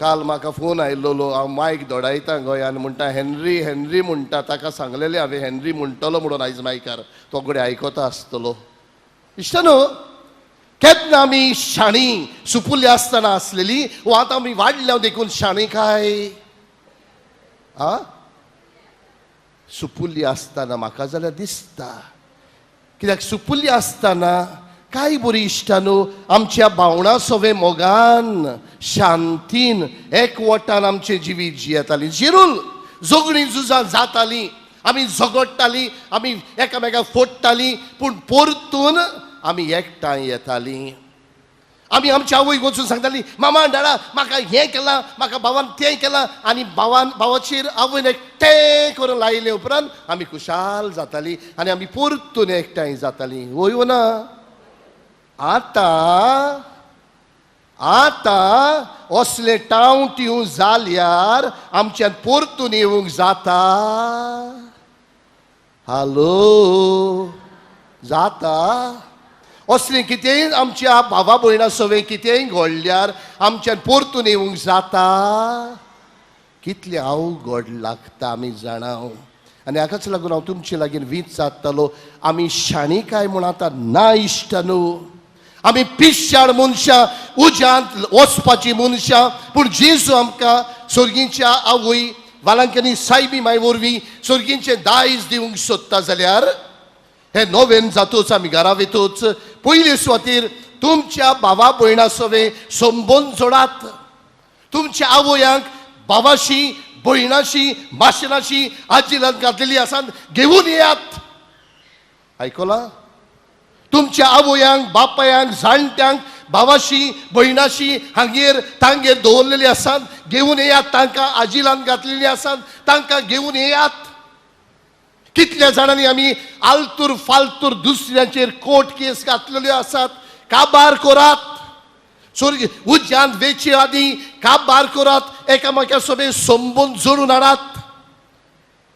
काल म्हाका फोन आयलोलो, हांव मायक दोडायता गोंयान, म्हणटा हेनरी हेनरी म्हणटा, ताका सांगलेलें हांवें हेनरी म्हणटलो म्हणून आयज मायकार, तो घडये आयकता आसतलो. इश्टानो, केन्ना आमी शाणी सुपुल्ली आसतना आसलेली वो आतां आमी वाडल्या देखून शाणी काय? आ सुपुल्ली आसतना म्हाका जाल्यार दिसता, कित्याक सुपुल्ली आसतना काय बरी इश्टानो आमच्या भावणां सवे मोगान शांतीन एकवटान आमचें जिवीत जियेतालीं. जिरूल झगडीं झुजां जातालीं, आमी झगडटालीं, आमी एकामेकाक फोडटालीं, पूण परतून आमी एकठांय येतालीं. आमी आमच्या आवयक वचून सांगतालीं, मामा डाडा म्हाका हें केलां, म्हाका भावान तें केलां, आनी भावान भावाचेर आवयन एक तें करून लायले उपरांत आमी खुशाल जातालीं आनी आमी परतून एकठांय जातालीं. वय ना? आतां आतां असले टाव टिव जाल्यार आमच्यान परतून येवंक जाता? हॅलो, जाता? असलें कितेंय आमच्या भावा भयणा सवें कितेंय घडल्यार आमच्यान परतून येवंक जाता? कितलें अवघड लागता आमी जाणां. आनी हाकाच लागून हांव तुमचे लागीं वीज सादतालो, आमी शाणी काय म्हूण आतां ना इश्टानू, आमी पिश्याळ मनशां, उज्यांत वचपाची मनशां, पूण जेजू आमकां सर्गींच्या आवय वालांकनी सायबी माय वरवीं सर्गींचें दायज दिवंक सोदता जाल्यार हे नोवेन जातूच आमी घरा वेतूच पयले सुवातीर तुमच्या भावा भयणा सवें संबंद जोडात. तुमच्या आवयांक भावाशी भयणाशी माशेनाशी आजीलान घातलेली आसा घेवन येयात. आयकलां? तुमच्या आवयांक बापायांक जाणट्यांक भावाशी भयणाशी हांगेर तांगेर दवरलेली आसात घेवन येयात. तांकां आजिलान घातलेली आसात तांकां घेवन येयात. कितल्या जाणांनी आमी आलतूर फालतूर दुसऱ्यांचेर कोर्ट केस घातलेल्यो आसात. काबार करात, स्वर्ग उज्यांत वेचे आदी काबार करात, एकामेका सोबे संबंद जोडून हाडात.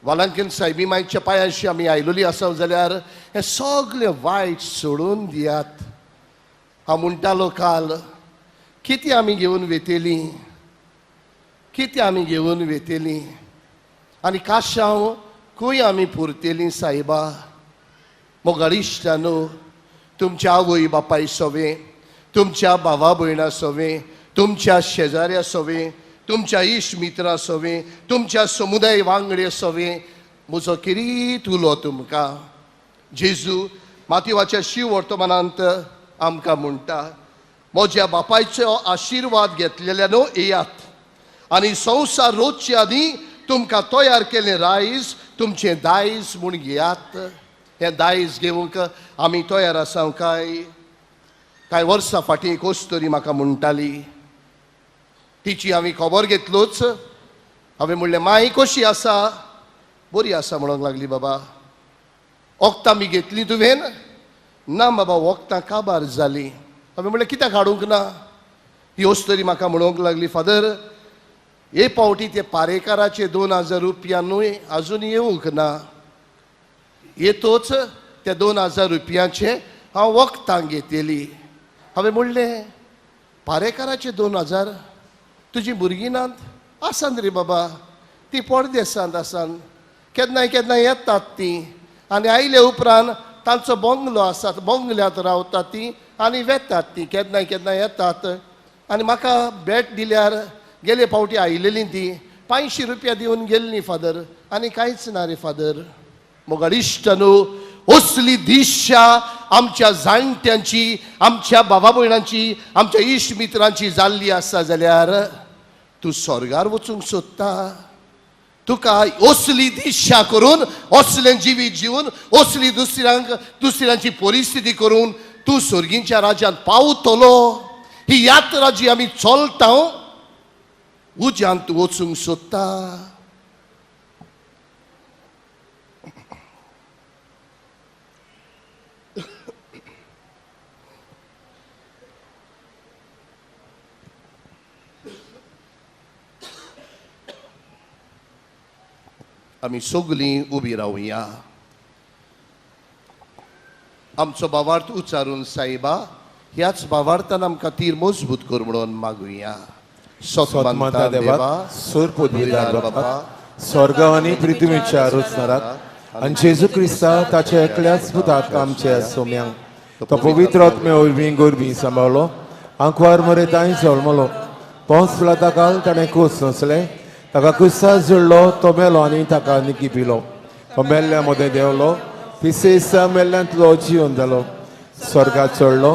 वालांकीन सायबी मायच्या पांयांशी आमी आयलोली आसा जाल्यार हें सगळें वायट सोडून दियात. हांव म्हणटालो काल, कितें आमी घेवन वेतेलीं, कितें आमी घेवन वेतेलीं आनी काशांव खंय आमी पुरतेलीं सायबा. मोगाळ इश्टानो, तुमच्या आवय बापाय सवें, तुमच्या भावा भयणा सवें, तुमच्या शेजाऱ्या सवें, तुमच्या इश्ट मित्रां सवें, तुमच्या समुदाय वांगडे सवें म्हजो किरीत उलो तुमकां. जेजू मातयेच्या शिव वर्तमानांत आमकां म्हणटा, म्हज्या बापायचो आशिर्वाद घेतलेल्यानो येयात आनी संवसार रोजचे आदीं तुमकां तयार केलें रायस तुमचें दायज म्हूण घेयात. हें दायज घेवंक आमी तयार आसा काय? कांय वर्सां फाटीं एक अस्तुरी म्हाका म्हणटाली, तिची हांवें खबर घेतलोच. हांवें म्हणलें, माई कशी आसा? बरी आसा म्हणूंक लागली. बाबा वखदां बी घेतली तुवें? ना बाबा, वखदां काबार जालीं. हांवें म्हणलें, कित्याक हाडूंक ना? ही अस्तुरी म्हाका म्हणूंक लागली, फादर हे फावटी ते पारेकाराचे 2000 रुपया न्हय आजून येवंक ना, येतोच त्या 2000 रुपयांचे हांव वखदां घेतली. हांवें म्हणलें, पारेकाराचे 2000? तुजी भुरगीं नात? आसान रे बाबा, ती परदेसांत आसान, केन्नाय केन्नाय येतात ती आनी आयले उपरांत तांचो बंगलो आसा, बंगल्यांत रावतात ती आनी वेतात ती, केन्नाय केन्नाय येतात आनी म्हाका भेट दिल्यार गेले फावटी आयलेली ती 500 रुपया दिवन गेल्ली फादर, आनी कांयच ना रे फादर. मोगाळ इश्टानो, असली दिशा आमच्या जाणट्यांची, आमच्या बाबा भयणांची, आमच्या इश्ट मित्रांची जाल्ली आसा जाल्यार तूं स्वर्गार वचूंक सोदता. तुका असली दिशा करून, असलें जिवीत जिवन, असली दुसऱ्यांक दुसऱ्यांची परिस्थिती करून तूं सर्गींच्या राज्यांत पावतलो. ही यात्रा जी आमी चलता उज्यांत तूं वचूंक सोदता. आमी सगलीं उबी रावया. आमचो भावार्थ उच्चारून साईबा ह्याच भावार्थान आमकां तीर मजबूत कर म्हणून मागुया. सतमानता देवा, सूर पदवीदार बापा, स्वर्ग आनी पृथ्वीच्या रचणाराक आनी जेजू क्रिस्ता ताच्या एकल्याच पुताक आमच्या सोम्यांक तो पवित्र आत्मे वरवीं गोरवीं सांबाळ्ळो, आंकवार मरे तांय जल्मलो, पोंस पिलाता ताणें कोस सोंसलें, ताका कुसास जुळ्ळो, तो मेलो आनी ताका निकी पिलो, तो मेल्ल्या मदें देंवलो, तिसरे दिसा मेल्ल्यांतलो जिवन जालो, स्वर्गात चडलो,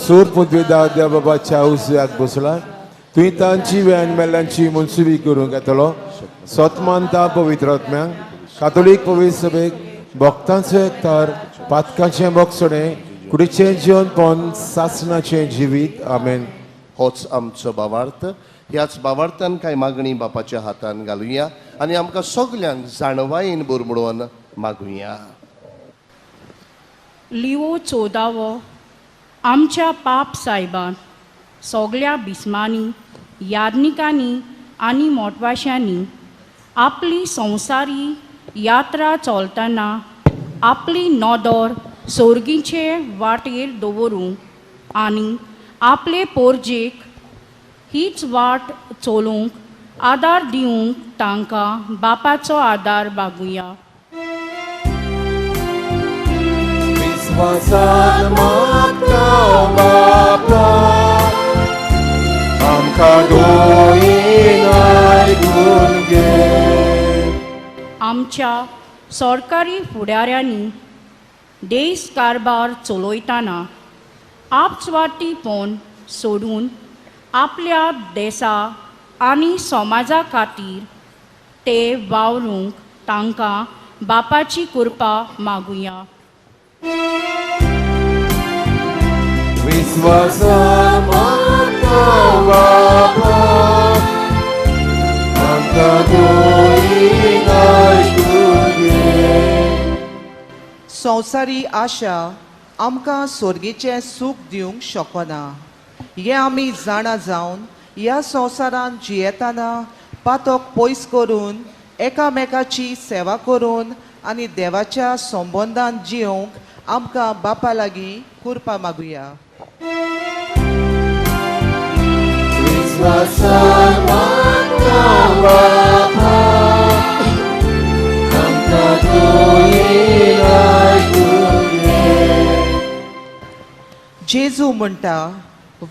सूर पदवीदार देव बाबाच्या उजव्याक बसला, तुवें तांची आनी मेल्ल्यांची मनसुबी करूंक येतलो. सतमानता पवित्र आत्म्यांक, कातोलीक पवित्र सभेक, भक्तांचो एकतार, पातकाचें बोगसणें, कुडीचें जिवनपण, सासणाचें जिवीत. आमेन. होच आमचो भावार्थ. ह्याच भावार्थान कांय मागणी बापाच्या हातान घालुया आनी आमकां सगल्यांक जाणवायेन भर म्हणून मागुया. लिओ चोदावो आमच्या पाप सायबान सगल्या बिस्मांनी, याज्ञिकांनी आनी मोटवाशांनी आपली संवसारी यात्रा चलतना आपली नदर सोर्गीचे वाटेर दवरूंक आनी आपले पोरजेक हीच वाट चलोवंक आदार दिवंक तांकां बापाचो आदार मागुया. विस्वासान मागता बापा, आमकां दोयीन आयकून घे. आमच्या सरकारी फुडाऱ्यांनी देश कारभार चलयतना आपस्वार्थीपण सोडून आपल्या देसा आनी समाजा खातीर ते वावरूंक तांकां बापाची कृपा मागुया. विस्वासान मागता बापा, आमकां दोयीन आयकून घे. संवसारी आशा आमकां सोर्गीचें सूख दिवंक शकना हें आमी जाणा जावन ह्या संवसारांत जियेतना पातक पयस करून एकामेकाची सेवा करून आनी देवाच्या संबंदान जियोंक आमकां बापा लागीं कृपा मागुया. विस्वासान मागता बापा, आमकां दोयीन आयकून घे. जेजू म्हणटा,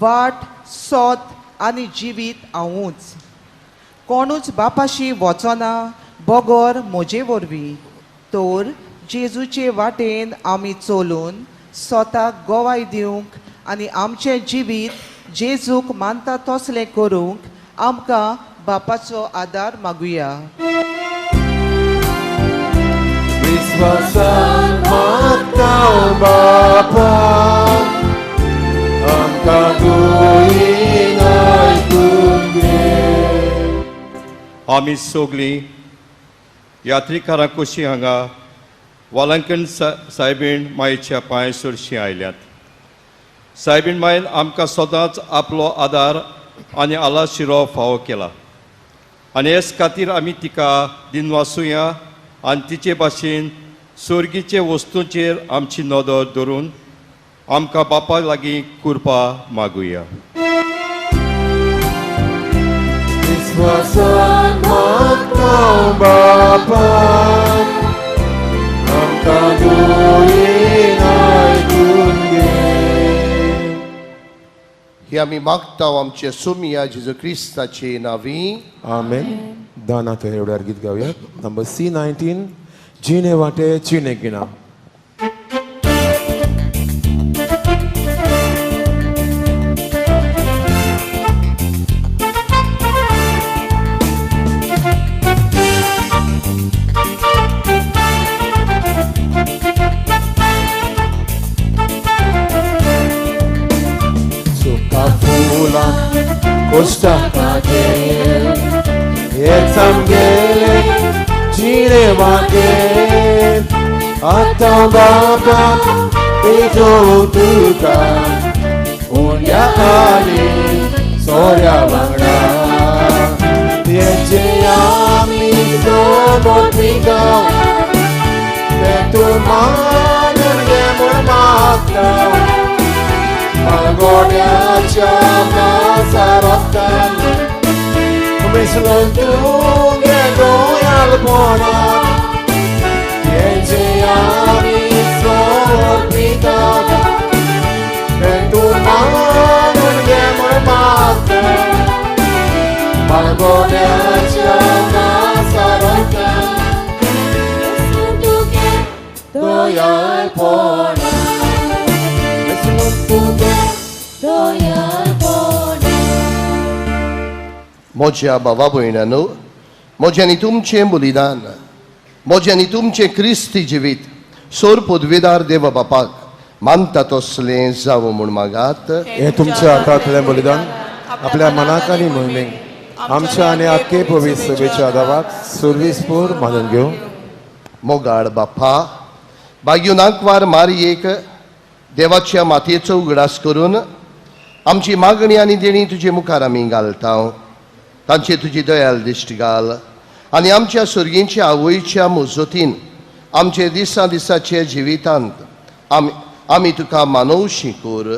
वाट, सोत आनी जिवीत हांवूच. कोणूच बापाशी वचना बगर म्हजे वरवीं. तर जेजूचे वाटेन आमी चलून स्वताक गवाय दिवंक आनी आमचें जिवीत जेजूक मानता तसलें करूंक आमकां बापाचो आदार मागुया. विस्वासान मागता बापा, आमकां दोयीन आयकून घे. आमी सगलीं यात्रिकारां कशीं हांगा वालांकन सायबीण मायेच्या पांय सरशीं आयल्यात. सायबीण मायन आमकां सदांच आपलो आदार आनी आलाशिरो फावो केला आनी हेच खातीर आमी तिका दिनवासुया आनी तिचे भाशेन सोर्गीचे वस्तूंचेर आमची नदर धरून आमकां बापा लागीं कृपा मागुया. विस्वासान मागता बापा, आमकां दोयीन आयकून घे. ही आमी मागता आमचे सोमिया जेजू क्रिस्ताचे नांवी. आमेन. दानाथ एवढ्यार गीत गावया. नंबर C19, जिणे वाटे जिणे गिणा. कोश्टा हेच आमगेले जिणे वाटेर आतां बाबा पेजो तुका उंड्या आनी सोऱ्या वांगडा हेचे आमी समर्पिता तें तूं मानून घे म्हूण मागता मागोड्याच्या मासा रोगतान मिसळून तुगे गोयालपणान हेचे आमी समर्पिता तें तूं मानून घे म्हूण मागता मागोड्याच्या मासा रोगतान दयाळपणान म्हज्या भावा भयणांनो, म्हजें आनी तुमचें बलिदान, म्हजें आनी तुमचें क्रिस्ती जिवीत सोर पदवेदार देवा बापाक मानता तसलें जावं म्हूण मागात. हें तुमच्या हातांतलें बलिदान आपल्या मनाक आनी मोहिमेक आमच्या आनी आख्खे पवित्र सभेच्या दावाक सुर्वीसपूर मानून घेवं. मोगाळ बापा, बागयून आंकवार मारयेक देवाच्या मातयेचो उगडास करून आमची मागणी आनी देणी तुजे मुखार आमी घालता. तांचे तुजी दयाल दिश्ट घाल आनी आमच्या सुर्गींच्या आवयच्या मुजतीन आमचे दिसा दिसाचे जिवितांत आमी तुका मानवशी कर.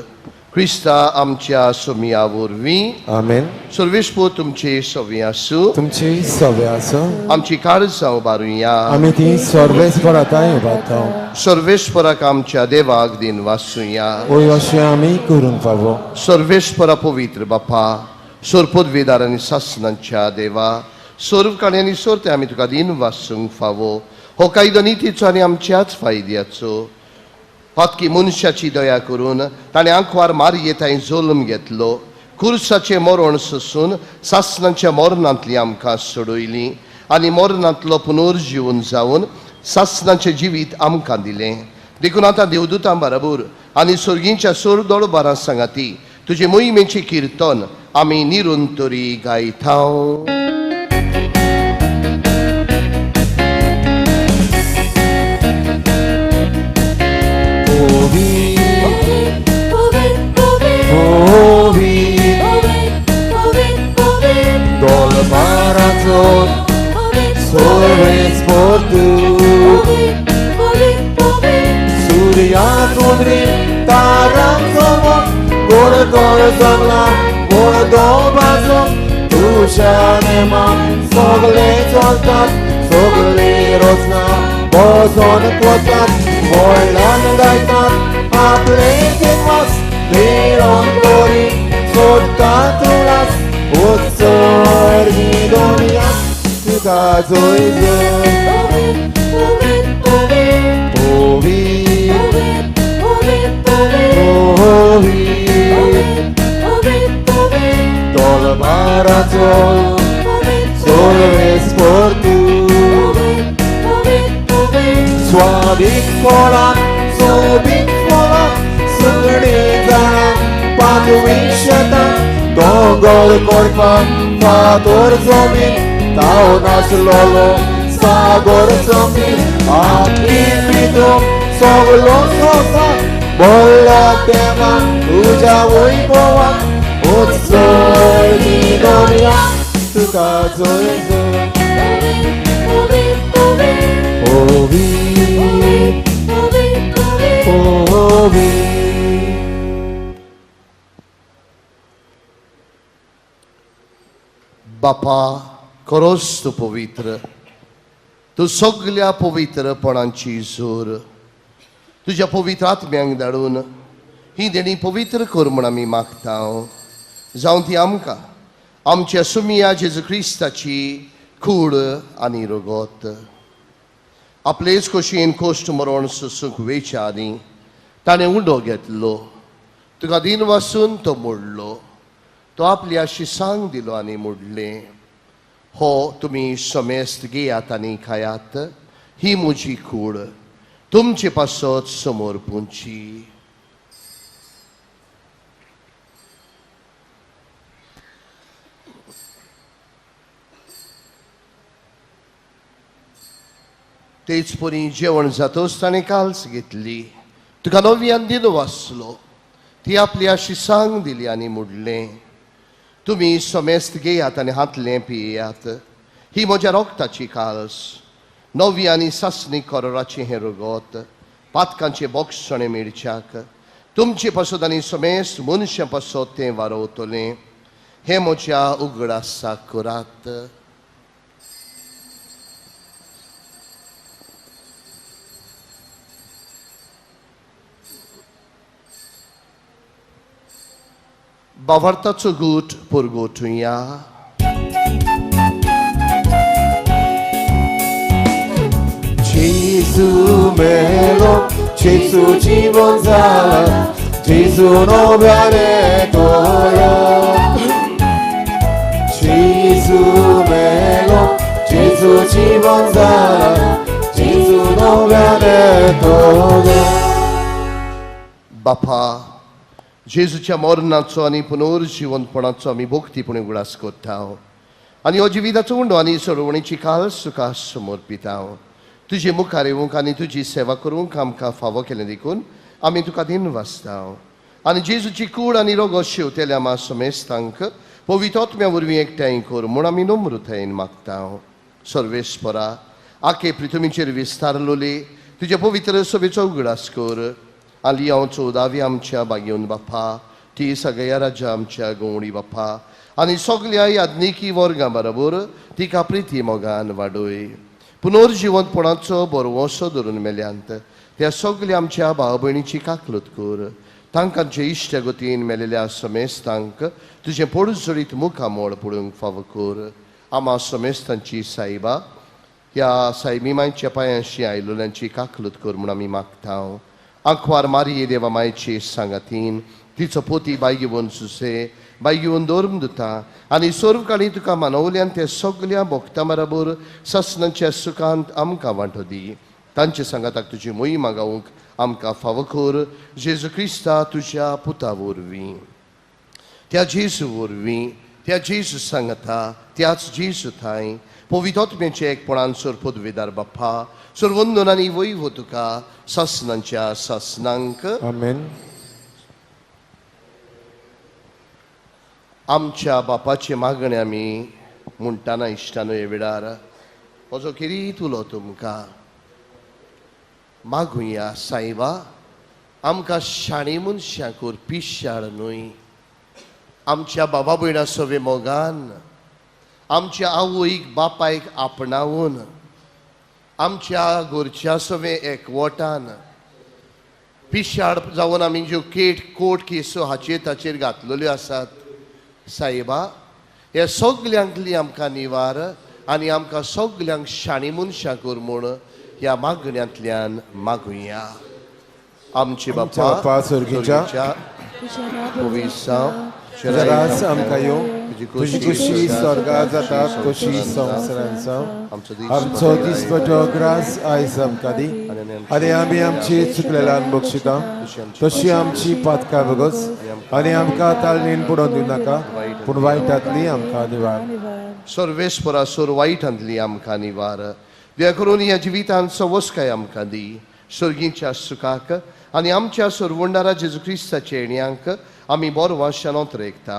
क्रिस्ता आमच्या सोमिया वरवीं. आमेन. सर्वेस्पोर तुमचे सवी आसूं. तुमची सवे आसूं. आमची काळजां उबारुया. आमी ती सर्वेस्पराताय उबारता. सर्वेस्पराक आमच्या देवाक दिन वासुया. ओय अशें आमी करूंक फावो. सर्वेस्परा पवित्र बापा, सोर पदवेदार आनी सासनांच्या देवा, सर्व काणी सोरते आमी तुका दिन वासूंक फावो. हो कायदो नितीचो आनी आमच्याच फायद्याचो. पातकी मनशाची दया करून ताणें आंकवार मारये थंय जल्म घेतलो. कुर्साचें मरण सोसून सासनांच्या मरणांतली आमकां सोडयली आनी मरणांतलो पुनर्जीवन जावन सासनांचें जिवीत आमकां दिलें. देखून आतां देवदूतां बराबर आनी सर्गींच्या सोरदोळ बारां सांगाती तुजे मोहिमेचें किर्तन आमी निरंतरी गायता. सगळे चलतात सगळे रोजना बसोन वतात व्हडल्यान गायतात आपले दिनवास निरंतरी सोदतात उडास उत्सर्गी दोनिया तुका जय जय तलवाराचो सर्वेस्पर तूं स्वादीक फळां सोबीत फळां सगळीं जाणां पांचवी शेतां दोंगर करपाक फातर जमीन ताव नासलोलो सागर जमीन आपली पितो सगलो सोसा बोल्ला देवा तुज्या वैभवाक उत्सर्गी दोनया तुका जय जय ओवी ओवी. बापा खरोच तूं पवित्र, तूं सगल्या पवित्रपणांची जोर. तुज्या पवित्र आत्म्यांक धाडून ही देणी पवित्र कर म्हूण आमी मागता. जावं ती आमकां आमच्या सुमिया जेजू क्रिस्ताची कूड आनी रगत. आपलेच खोशयेन कोश्ट मरण सोसूंक वेच्या आदीं ताणें उंडो घेतलो, तुका दिन वासून तो मोडलो, तो आपल्या शिसांक दिलो आनी मोडलें, हो तुमी समेस्त घेयात आनी खायात, ही म्हजी कूड तुमचे पासत समोर पुंची. तेच परी जेवण जातच ताणें काल्स घेतली, तुका नव्यान दिन वाचलो, ती आपली आशिसांग दिली आनी मुडलें, तुमी समेस्त घेयात आनी हातलें पियात, ही म्हज्या रोगताची काल्स, नवी आनी सासणी करोराचें हें रगत, पातकांचें बोगसणें मेळच्याक तुमचे पासत आनी समेस्त मनशां पासत तें वारोवतलें, हें म्हज्या उगडासाक करात. बावार्थाचो गूट पुरगोटुया. Gesù melo, Gesù जीवन जाला, Gesù नव्याने तोया. Gesù melo, Gesù जीवन जाला, Gesù नव्याने तोया. बापा, जेजूच्या मरणाचो आनी पुनर्जिवंतपणाचो आमी भक्तीपणी उगडास करता आनी हो जिविताचो उंडो आनी सोडवणीची काल्स तुका समर्पिता. तुजे मुखार येवंक आनी तुजी सेवा करूंक आमकां फावो केलें देखून आमी तुका दिन वाचता आनी जेजूची कूड आनी रोगो शेवतेल्या आमा समेस्तांक पवित्र वरवीं एकठांय कर म्हूण आमी नम्रतायेन मागता. सर्वेस्परा, आखे पृथ्वीचेर विस्तारलोली तुज्या पवित्र सभेचो उगडास कर. आनी हांव चवदावी आमच्या बागेवन बाप्पा, ती सगळ्या राजा आमच्या गवणी बाप्पा आनी सगल्या याज्ञिकी वर्गां बरोबर तिका प्रिती मोगान वाडय. पुनर्जिवंतपणाचो बरवसो धरून मेल्यांत त्या सगल्या आमच्या भाव भयणीची काकलूत कर. तांकांचे इश्टगतीन मेलेल्या समेस्तांक तुजें पोडजडीत मुखामोळ पळोवंक फावो कर. आमा समेस्तांची सायबा ह्या सायबी मायच्या पांयांशी आयलोल्यांची काकलूत कर म्हूण आमी मागता. आंकवार मारये देवा मायची सांगातीन तिचो पोती बाय घेवन सुसे बाय घेवन धर्म दिता आनी सर्व काळी तुका मानवल्यान ते सगल्या भोगता बरोबर ससनाच्या सुखांत आमकां वांटो दी. तांचे सांगाताक तुजी मोहिमा गावंक आमकां फावो कर. जेजू क्रिस्ता तुज्या पुता वरवीं, त्या जेजू वरवीं, त्या जेजू सांगता त्याच जेजू थांय पवित्र एकपणान सर पदवीदार बाप्पा सर्वंदन आनी वैव तुका सासनांच्या सासनांक. आमेन. आमच्या बापाचे मागणे आमी म्हणटाना इश्टानो हे वेळार म्हजो किरीत उलो तुमकां मागुया. सायबा, आमकां शाणी मनशां कर, पिशाळ न्हय. आमच्या बाबा भयणा सवे मोगान, आमच्या आवयक बापायक आपणावन, आमच्या घरच्या सवे एकवटान पिशाळ जावन आमी ज्यो केट कोट केसो हाचेर ताचेर घातलेल्यो आसात सायबा, हे सगल्यांतली आमकां निवार आनी आमकां सगल्यांक शाणी मनशां कर म्हूण ह्या मागण्यांतल्यान मागुया. आमचे बापा स्वर्गीच्या, तुझं राज आमकां येवं, तुजी खुशी स्वर्गात जाता तशी संवसारांत जावं. आमचो दिसपट्टो ग्रास आयज आमकां दी आनी आमी आमची चुकलेल्यान बक्षिता तशी आमची पातकां बगस आनी आमकां ताळणीन पडोवन दिवं नाका, पूण वायटांतली आमकां निवार. सर्वेस्परा सोर वायटांतली आमकां निवार. दया करून ह्या जिवितांत सवस्काय आमकां दी. सर्गीच्या सुखाक आनी आमच्या सरवंडारा जेजू क्रिस्ताच्या येण्यांक आमी बरो वाशान रेखता.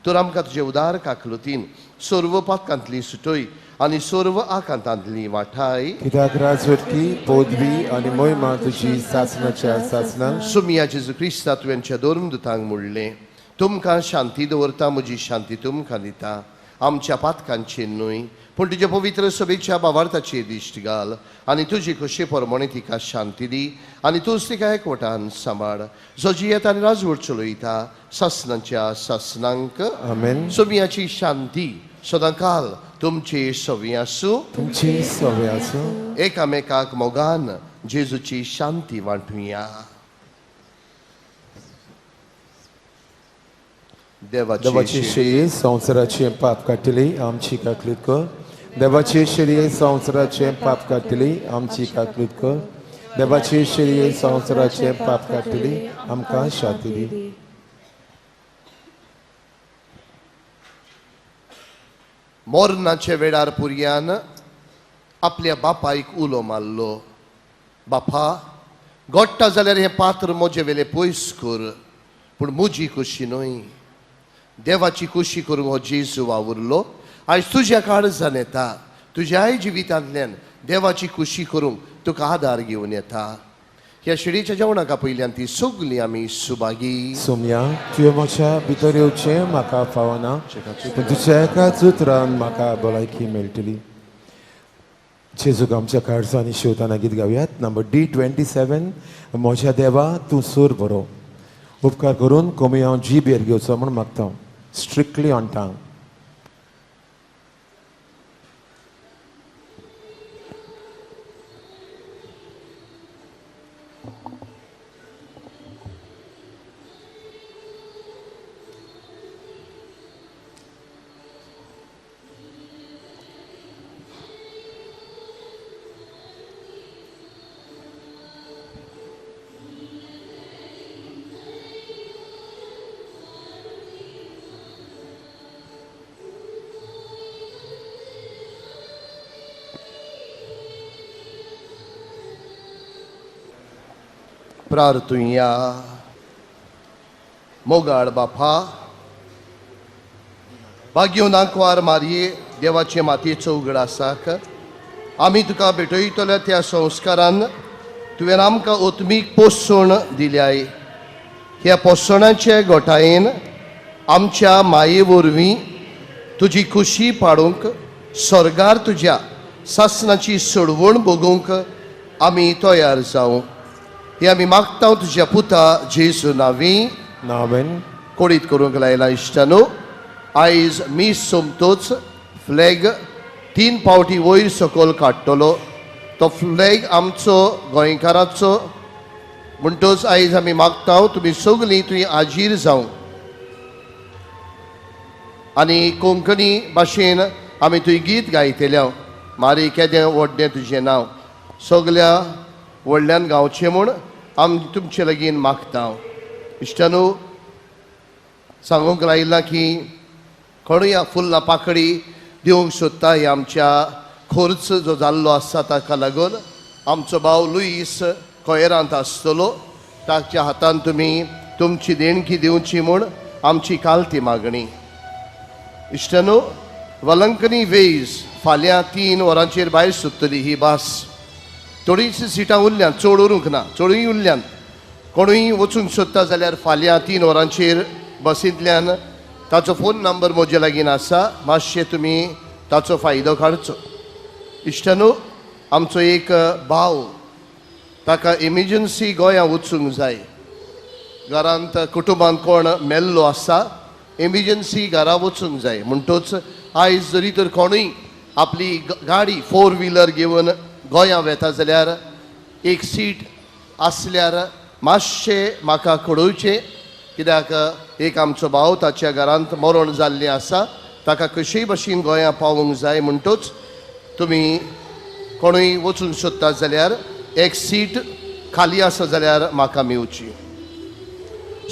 तर आमकां तुजे उदार काकलुतीन सर्व पातकांतली सुटय आनी सर्व आकांतांतली वाठाय. कित्याक राजवटकी पदवी आनी मोहिमा तुजी सासणाच्या सासणाक. सुमिया जेजू क्रिस्ता तुवेंच्या धर्मदुतांक म्हणलें, तुमकां शांती दवरता, म्हजी शांती तुमकां दिता. आमच्या पातकांचेर न्हय पूण तुज्या पवित्र सभेच्या बावार्थाचेर दिश्ट घाल आनी तुजी खोशे प्रमाणे तिका शांती दी आनी तूंच तिका एकवटान सांबाळ, जो जियेता आनी राजवट चलयता सासणाच्या सासणांक. आमेन. सोमियाची शांती सदांकाल तुमची सवी आसूं, तुमची सवी आसूं. एकामेकाक मोगान जेजूची शांती वांटुया. देवाची शेळी संवसाराचें पाप काडटली आमची काकलूत कर. देवाची शेळी संवसाराचें पाप काडटली आमची काकलूत कर. देवाची शेळी संवसाराचें पाप काडटली आमकां शांती दी. मरणाचे वेळार पुरयान आपल्या बापायक उलो मारलो, बापा गोडटा जाल्यार हें पात्र म्हजे वेलें पयस कर, पूण म्हजी खुशी न्हय देवाची खुशी करूंक हो जेजू वावुरलो. आयज तुज्या काळजान येता, तुज्याय जिवितांतल्यान देवाची खुशी करूंक तुका आदार घेवन येता. ह्या शिडीच्या जेवणाका पयल्यान ती सगळीं आमी सुभागी. सोम्या, तुवें म्हज्या भितर येवचें म्हाका फावना, पूण तुज्या एकाच उतरान म्हाका भलायकी मेळटली. जेजूक आमच्या काळजांनी शिवताना गीत गावयात नंबर D27, म्हज्या देवा तूं सूर बरो. उपकार करून कमी हांव जी बेर घेवचो म्हूण मागता, स्ट्रिक्टली ऑन टांग. प्रार्थुया. मोगाळ बापा, भाग्योन आंकवार मारये देवाचे मातयेचो उगडासाक आमी तुका भेटयतल्या त्या संस्कारान तुवें आमकां ओत्मीक पोसवण दिल्याय. ह्या पोसवणाचे गोठायेन आमच्या माये वरवीं तुजी खुशी पाडूंक, स्वर्गार तुज्या सासणाची सोडवण भोगूंक आमी तयार जावं हे आमी मागता तुज्या पुता जेजू नावी. नावेन. कोडीत करूंक लायला. इश्टानो, आयज मीस सोमतोच फ्लॅग 3 फावटी वयर सकयल काडटलो. तो फ्लॅग आमचो गोंयकाराचो, म्हणटच आयज आमी मागता तुमी सगळीं तुमी आजीर जावं आनी कोंकणी भाशेन आमी तुवें गीत गायतल्या, मारी केदें व्हडलें तुजें नांव, सगल्या व्हडल्यान गावचें म्हूण आमी तुमचे लागीं मागता. इश्टानू, सांगूंक लायलां की कोणूय फुलां पाकळी दिवंक सोदता, हे आमच्या खर्च जो जाल्लो आसा ताका लागून आमचो भाव लुईस कोयरांत आसतलो, ताच्या हातान तुमी तुमची देणगी दिवची म्हूण आमची कालती मागणी. इश्टानू, वलंकनी वेज फाल्यां 3 वरांचेर भायर सोदतली ही बस. थोडीशीं सिटां उरल्यान, चड उरूंक ना, चडूय उरल्यान. कोणूय वचूंक सोदता जाल्यार फाल्यां 3 वरांचेर बसींतल्यान ताचो फोन नंबर म्हजे लागीं आसा, मातशें तुमी ताचो फायदो काडचो. इश्टानू, आमचो एक भाव, ताका इमर्जन्सी गोंया वचूंक जाय. घरांत कुटुंबांत कोण मेल्लो आसा, इमर्जन्सी घरा वचूंक जाय. म्हणटच आयज जरी तर कोणूय आपली गाडी 4 व्हिलर घेवन गोंया वेता जाल्यार एक सीट आसल्यार मातशें म्हाका कळोवचें, कित्याक एक आमचो भाव ताच्या घरांत मरण जाल्लें आसा, ताका कशीय भशेन गोंया पावूंक जाय. म्हणटच तुमी कोणूय वचूंक सोदता जाल्यार एक सीट खाली आसा जाल्यार म्हाका मेवची.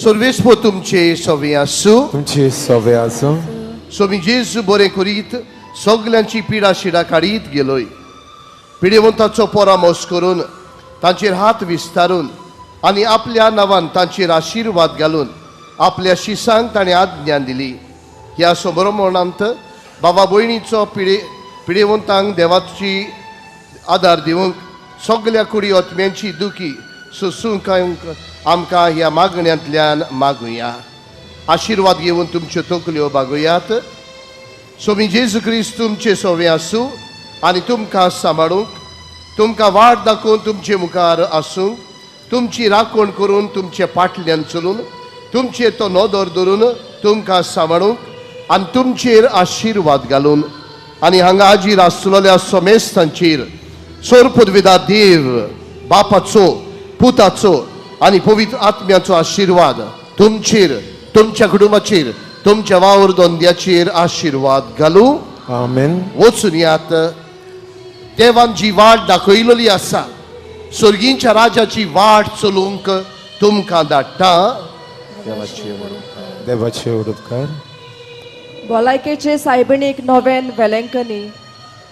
सर्वेस्पो तुमचे सवे आसूं. तुमचे सवे आसूं. स्वामी जेजू बरें करीत सगल्यांची पिडा शिडा काडीत गेलोय. पिडेवंताचो परामर्श करून तांचेर हात विस्तारून आनी आपल्या नांवान तांचेर आशिर्वाद घालून आपल्या शिसांक ताणें आज्ञा दिली. ह्या संभ्रमणांत बाबा भयणीचो पिडेवंतांक देवाची आदार दिवंक सगल्या कुडी आत्म्यांची दुखी सोसूंक आमकां ह्या मागण्यांतल्यान मागुया. आशिर्वाद घेवन तुमच्यो तकल्यो बागोयात. स्वामी जेजू क्रिस्त तुमचे सोवे आसूं आनी तुमकां सांबाळूंक, तुमकां वाट दाखोवन तुमचे मुखार आसूंक, तुमची राखण करून तुमचे फाटल्यान चलून तुमचेर तो नदर धरून तुमकां सांबाळूंक आनी तुमचेर आशिर्वाद घालून आनी हांगा हाजीर आसलेल्या समेस्तांचेर सोरपदविदा देव बापाचो, पुताचो आनी पवित्र आत्म्याचो आशिर्वाद तुमचेर, तुमच्या कुटुंबाचेर, तुमच्या वावर धंद्याचेर आशिर्वाद घालूं. आमेन. वचून यात. देवान जी वाट दाखयलेली आसा, स्वर्गींच्या राजाची वाट चलूंक तुमकां धाडटा. देवाचे उपकार. भलायकेचे सायबिणीक नोवेन वेलेंकनी.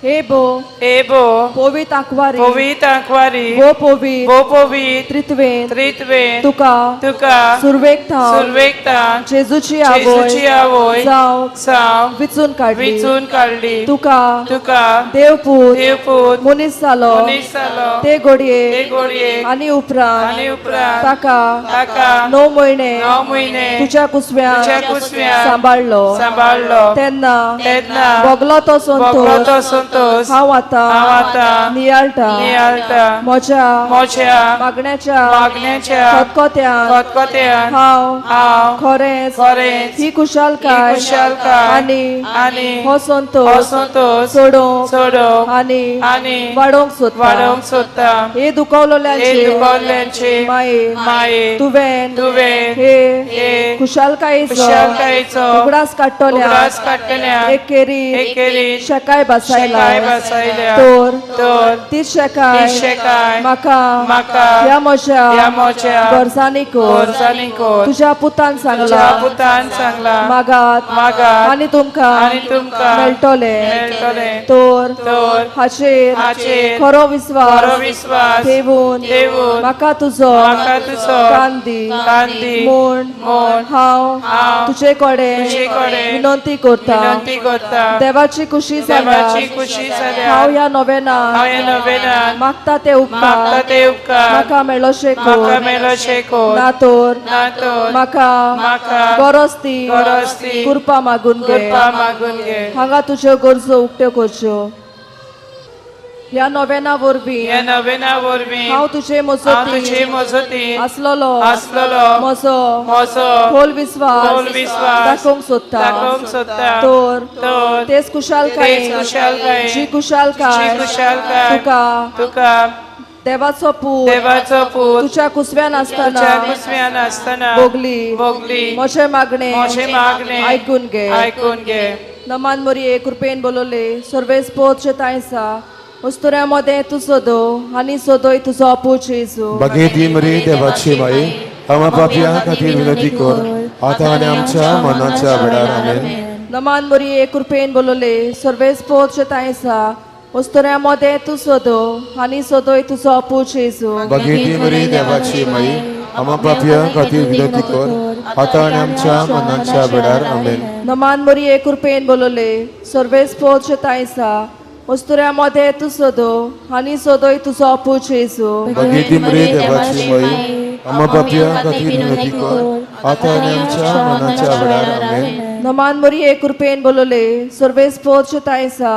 हे बो हे बो पोवीत आंकवारी पवित आंकवारी भो पोवीत भो पवित त्रित्वेन त्रित्वेन तुका तुका सुरवेक थावन सुरवेक थावन जेजूची जेजूची आवय आवय जावंक जावंक विचून काडली विचून काडली तुका तुका देवपूत देवपूत मनीस जालो मनीस जालो ते घडये ते घडये आनी उपरांत आनी उपरांत ताका ताका 9 म्हयने 9 म्हयने तुज्या कुसव्यान तुज्या कुसव्यान सांबाळलो सांबाळलो तेन्ना तेन्ना भोगलो तो भोगलो तो संतोश संतोश हांव आतां हांव आतां नियाळटा नियाळटा म्हज्या म्हज्या मागण्याच्या मागण्याच्या खतखत्यान खतखत्यान हांव हांव खरेंच खरेंच ही खुशालकाय ही खुशालकाय आनी आनी हो संतोश हो संतोश सोडोवंक सोडोवंक आनी आनी वाडोवंक सोदता वाडोवंक सोदता. हे दुखवलेल्यांचे हे दुखवल्ल्यांचे माये माये तुवें तुवें हे हे खुशालकायेचो खुशालकायेचो उगडास काडटल्या उगडास काडटल्या एक केरी एकेरी शेकाय बसायला शेकाय बसायल्या तर तर तीच शेकाय तीच शेकाय म्हाका म्हाका ह्या म्हज्या ह्या म्हज्या गरजांनी कर गरजांनी कर. तुज्या पुतान तुज्या सांगला पुतान सांगला मागात मागात आनी तुमकां आनी तुमकां मेळटलें मेळटलें. तर तर हाचेर हाचेर खरो विस्वास खरो विस्वास ठेवून ठेवून म्हाका तुजो म्हाका तुजो कान दी कान दी म्हूण म्हूण हांव हांव तुजे कडेन तुजे कडेन विनंती करता विनंती करता. देवाची खुशी देवाची जाल्यार खुशी जाल्यार हांव ह्या नोवेनान हांव ह्या नोवेनान मागता ते उपकार मागता ते उपकार म्हाका मेळोशे म्हाका कर मेळोशे कर. ना तर ना तर म्हाका म्हाका गरज ती गरज ती कृपा मागून घे कृपा मागून घे. हांगा तुज्यो गरजो उक्त्यो करच्यो ह्या नोवेना वरवीं ह्या नोवेना वरवीं हांव तुजे हांव तुजे मजती मजती आसलेलो आसलेलो म्हजो म्हजो खोल विस्वास खोल विस्वास दाखोवंक सोदता दाखोवंक सोदता. तर तर तेच खुशालकायेन तेच खुशालकायेन जी खुशालकाय जी खुशालकाय तुका तुका देवाचो पूत देवाचो पूत तुज्या कुसव्यान आसतना तुज्या कुसव्यान आसतना भोगली भोगली म्हजें मागणें म्हजें मागणें आयकून घे आयकून घे. नमान मोरये कृपेन बोलवले सर्वेस पोत शेतांयसा उस्तुऱ्या मदें तूं सोदो आनी सोदोय तुजो अपूच जेजू. बागेती मरी देवाची माई आम्हा पापया खातीर विनंती कर आतां आनी आमच्या मनाच्या वेळार. आमेन. नमान मोरये कृपेन बोलवले सर्वेस पोत शेतांयसा उस्तुऱ्या मदें तूं सोदो आनी सोदोय तुजो अपूच जेजू. बागेती मरी देवाची माई आम्हा पापया खातीर विनंती कर आतां आनी आमच्या मनाच्या वेळार. आमेन. नमान मोरये कृपेन बोलवले सर्वेस पोत शेतांयसा उस्तुऱ्या मदें तूं सोदो आनी सोदोय तुजो अपूच जेजू. बागेती मरी देवाची माई आम्हा पापया खातीर विनंती कर आतां आनी आमच्या मनाच्या वेळार. आमेन. नमान मोरये कृपेन बोलवले सर्वेस पोत शेतांयसा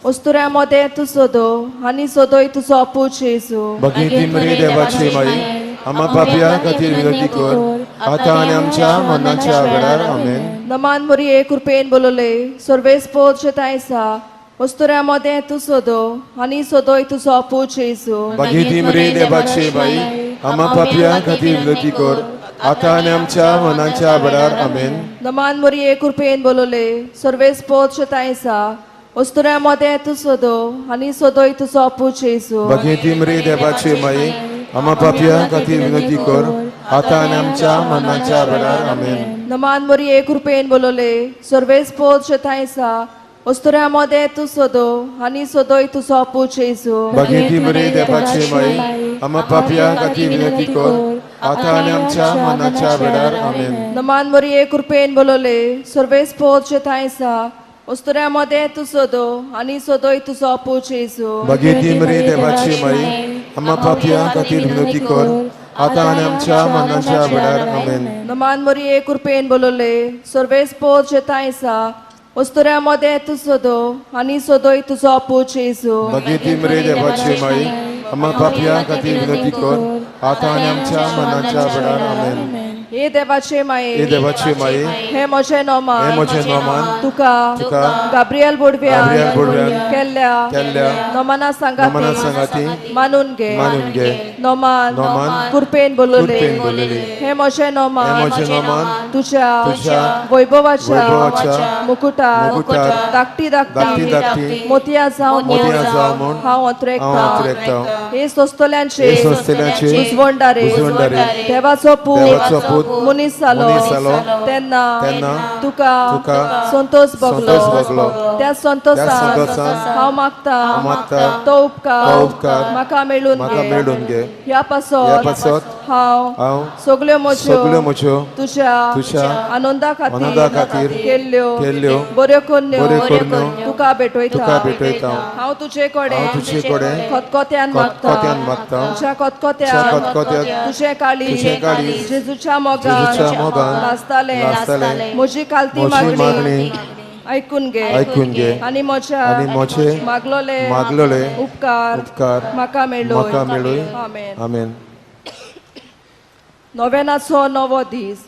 उस्तुऱ्या मदें तूं सोदो आनी सोदोय तुजो अपूच जेजू. बागेती मरी देवाची माई आम्हा पापया खातीर विनंती कर आतां आनी आमच्या मनाच्या वेळार. आमेन. नमान मोरये कृपेन बोलवले सर्वेस पोत शेतांयसा उस्तुऱ्या मदें तूं सोदो आनी सोदोय तुजो अपूच जेजू. बागेती मरी देवाची माई आम्हा पापया खातीर विनंती कर आतां आनी आमच्या मनाच्या वेळार. आमेन. नमान मोरये कृपेन बोलवले सर्वेस पोत शेतांयसा उस्तुऱ्या मदें तूं सोदो आनी सोदोय तुजो अपूच जेजू. बागेती मरी देवाची माई आम्हा पापया खातीर विनंती कर आतां आनी आमच्या मनाच्या वेळार. आमेन. नमान मोरये कृपेन बोलवले सर्वेस पोत शेतांयसा उस्तुऱ्या मदें तूं सोदो आनी सोदोय तुजो अपूच जेजू. बागेती मरी देवाची माई आम्हा पापया खातीर विनंती कर आतां आनी आमच्या मनाच्या वेळार. आमेन. नमान मोरये कृपेन बोलवले सर्वेस पोत शेतांयसा उस्तुऱ्या मदें तूं सोदो आनी सोदोय तुजो अपूच जेजू. बागेती मरी देवाची माई आम्हा पापया खातीर विनंती कर आतां आनी आमच्या मनाच्या वेळार. आमेन. नमान मोरये कृपेन बोलवले सर्वेस पोत शेतांयसा उस्तुऱ्या मदें तूं सोदो आनी सोदोय तुजो अपूच जेजू. बागेती मरी देवाची माई आम्हा पापया खातीर विनंती कर आतां आनी आमच्या मनाच्या वेळार. आमेन. हे देवाचे माये हे देवाचे माये हे म्हजें नोमान हे म्हजें नोमान तुका तुका गाब्रियल बोडव्यान केल्ल्या केल्ल्या नोमाना सांगाती मानून घे मानून घे नोमान नोमान कृपेन बोलवले बोलवले हे म्हजें नोमान हे म्हजें नोमान तुझ्या तुझ्या वैभवाच्या वैभवाच्या मुकुटार मुकुटार धाकटी धाकटी धाकटी धाकटी मोतयां जावन मोतयां जावन म्हूण हांव अंतरेकतां हांव अंतरेकतां. हे सोंसतल्यांचे हे सोंसतल्यांचे उजवंडारे उजवंडारे देवाचो पूत देवाचो पूत पूत मनीस जालो मनीस जालो, तेन्ना तेन्ना तुका तुका संतोष भोगलो संतोष भोगलो. त्या संतोषान त्या संतोषान हांव मागता हांव मागता तो उपकार तो उपकार म्हाका मेळून म्हाका घे मेळून घे. ह्या पासत ह्या पासत हांव हांव सगल्यो म्हज्यो सगल्यो म्हज्यो तुज्या तुज्या आनंदा खातीर आनंदा खातीर केल्ल्यो केल्ल्यो बऱ्यो करण्यो बऱ्यो करण्यो तुका भेटयता तुका भेटयता. हांव तुजे कडेन हांव तुजे कडेन खतखत्यान मागता खतखत्यान मागता. तुज्या खतखत्यान तुज्या खतखत्यान तुजें काळीज तुजें काळीज जेजूच्या मोगान जेजूच्या मोगान लासतालें लासतालें. म्हजी कालती म्हजी मागणी मागणी आयकून घे आयकून घे आनी म्हज्या आनी म्हजे मागलोले मागलोले उपकार उपकार म्हाका मेळूं म्हाका मेळूं. आमेन. आमेन. नोवेनाचो नवो दीस.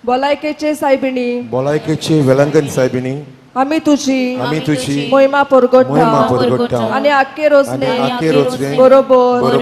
भलायकेचे सायबिणी भलायकेची वेलंगन सायबिणी आमी तुजी आमी तुजी मोहिमा मोहिमा परगट्टा परगट्टा आनी आख्खे आनी रोजने आख्खे रोजने बरोबर बरोबर.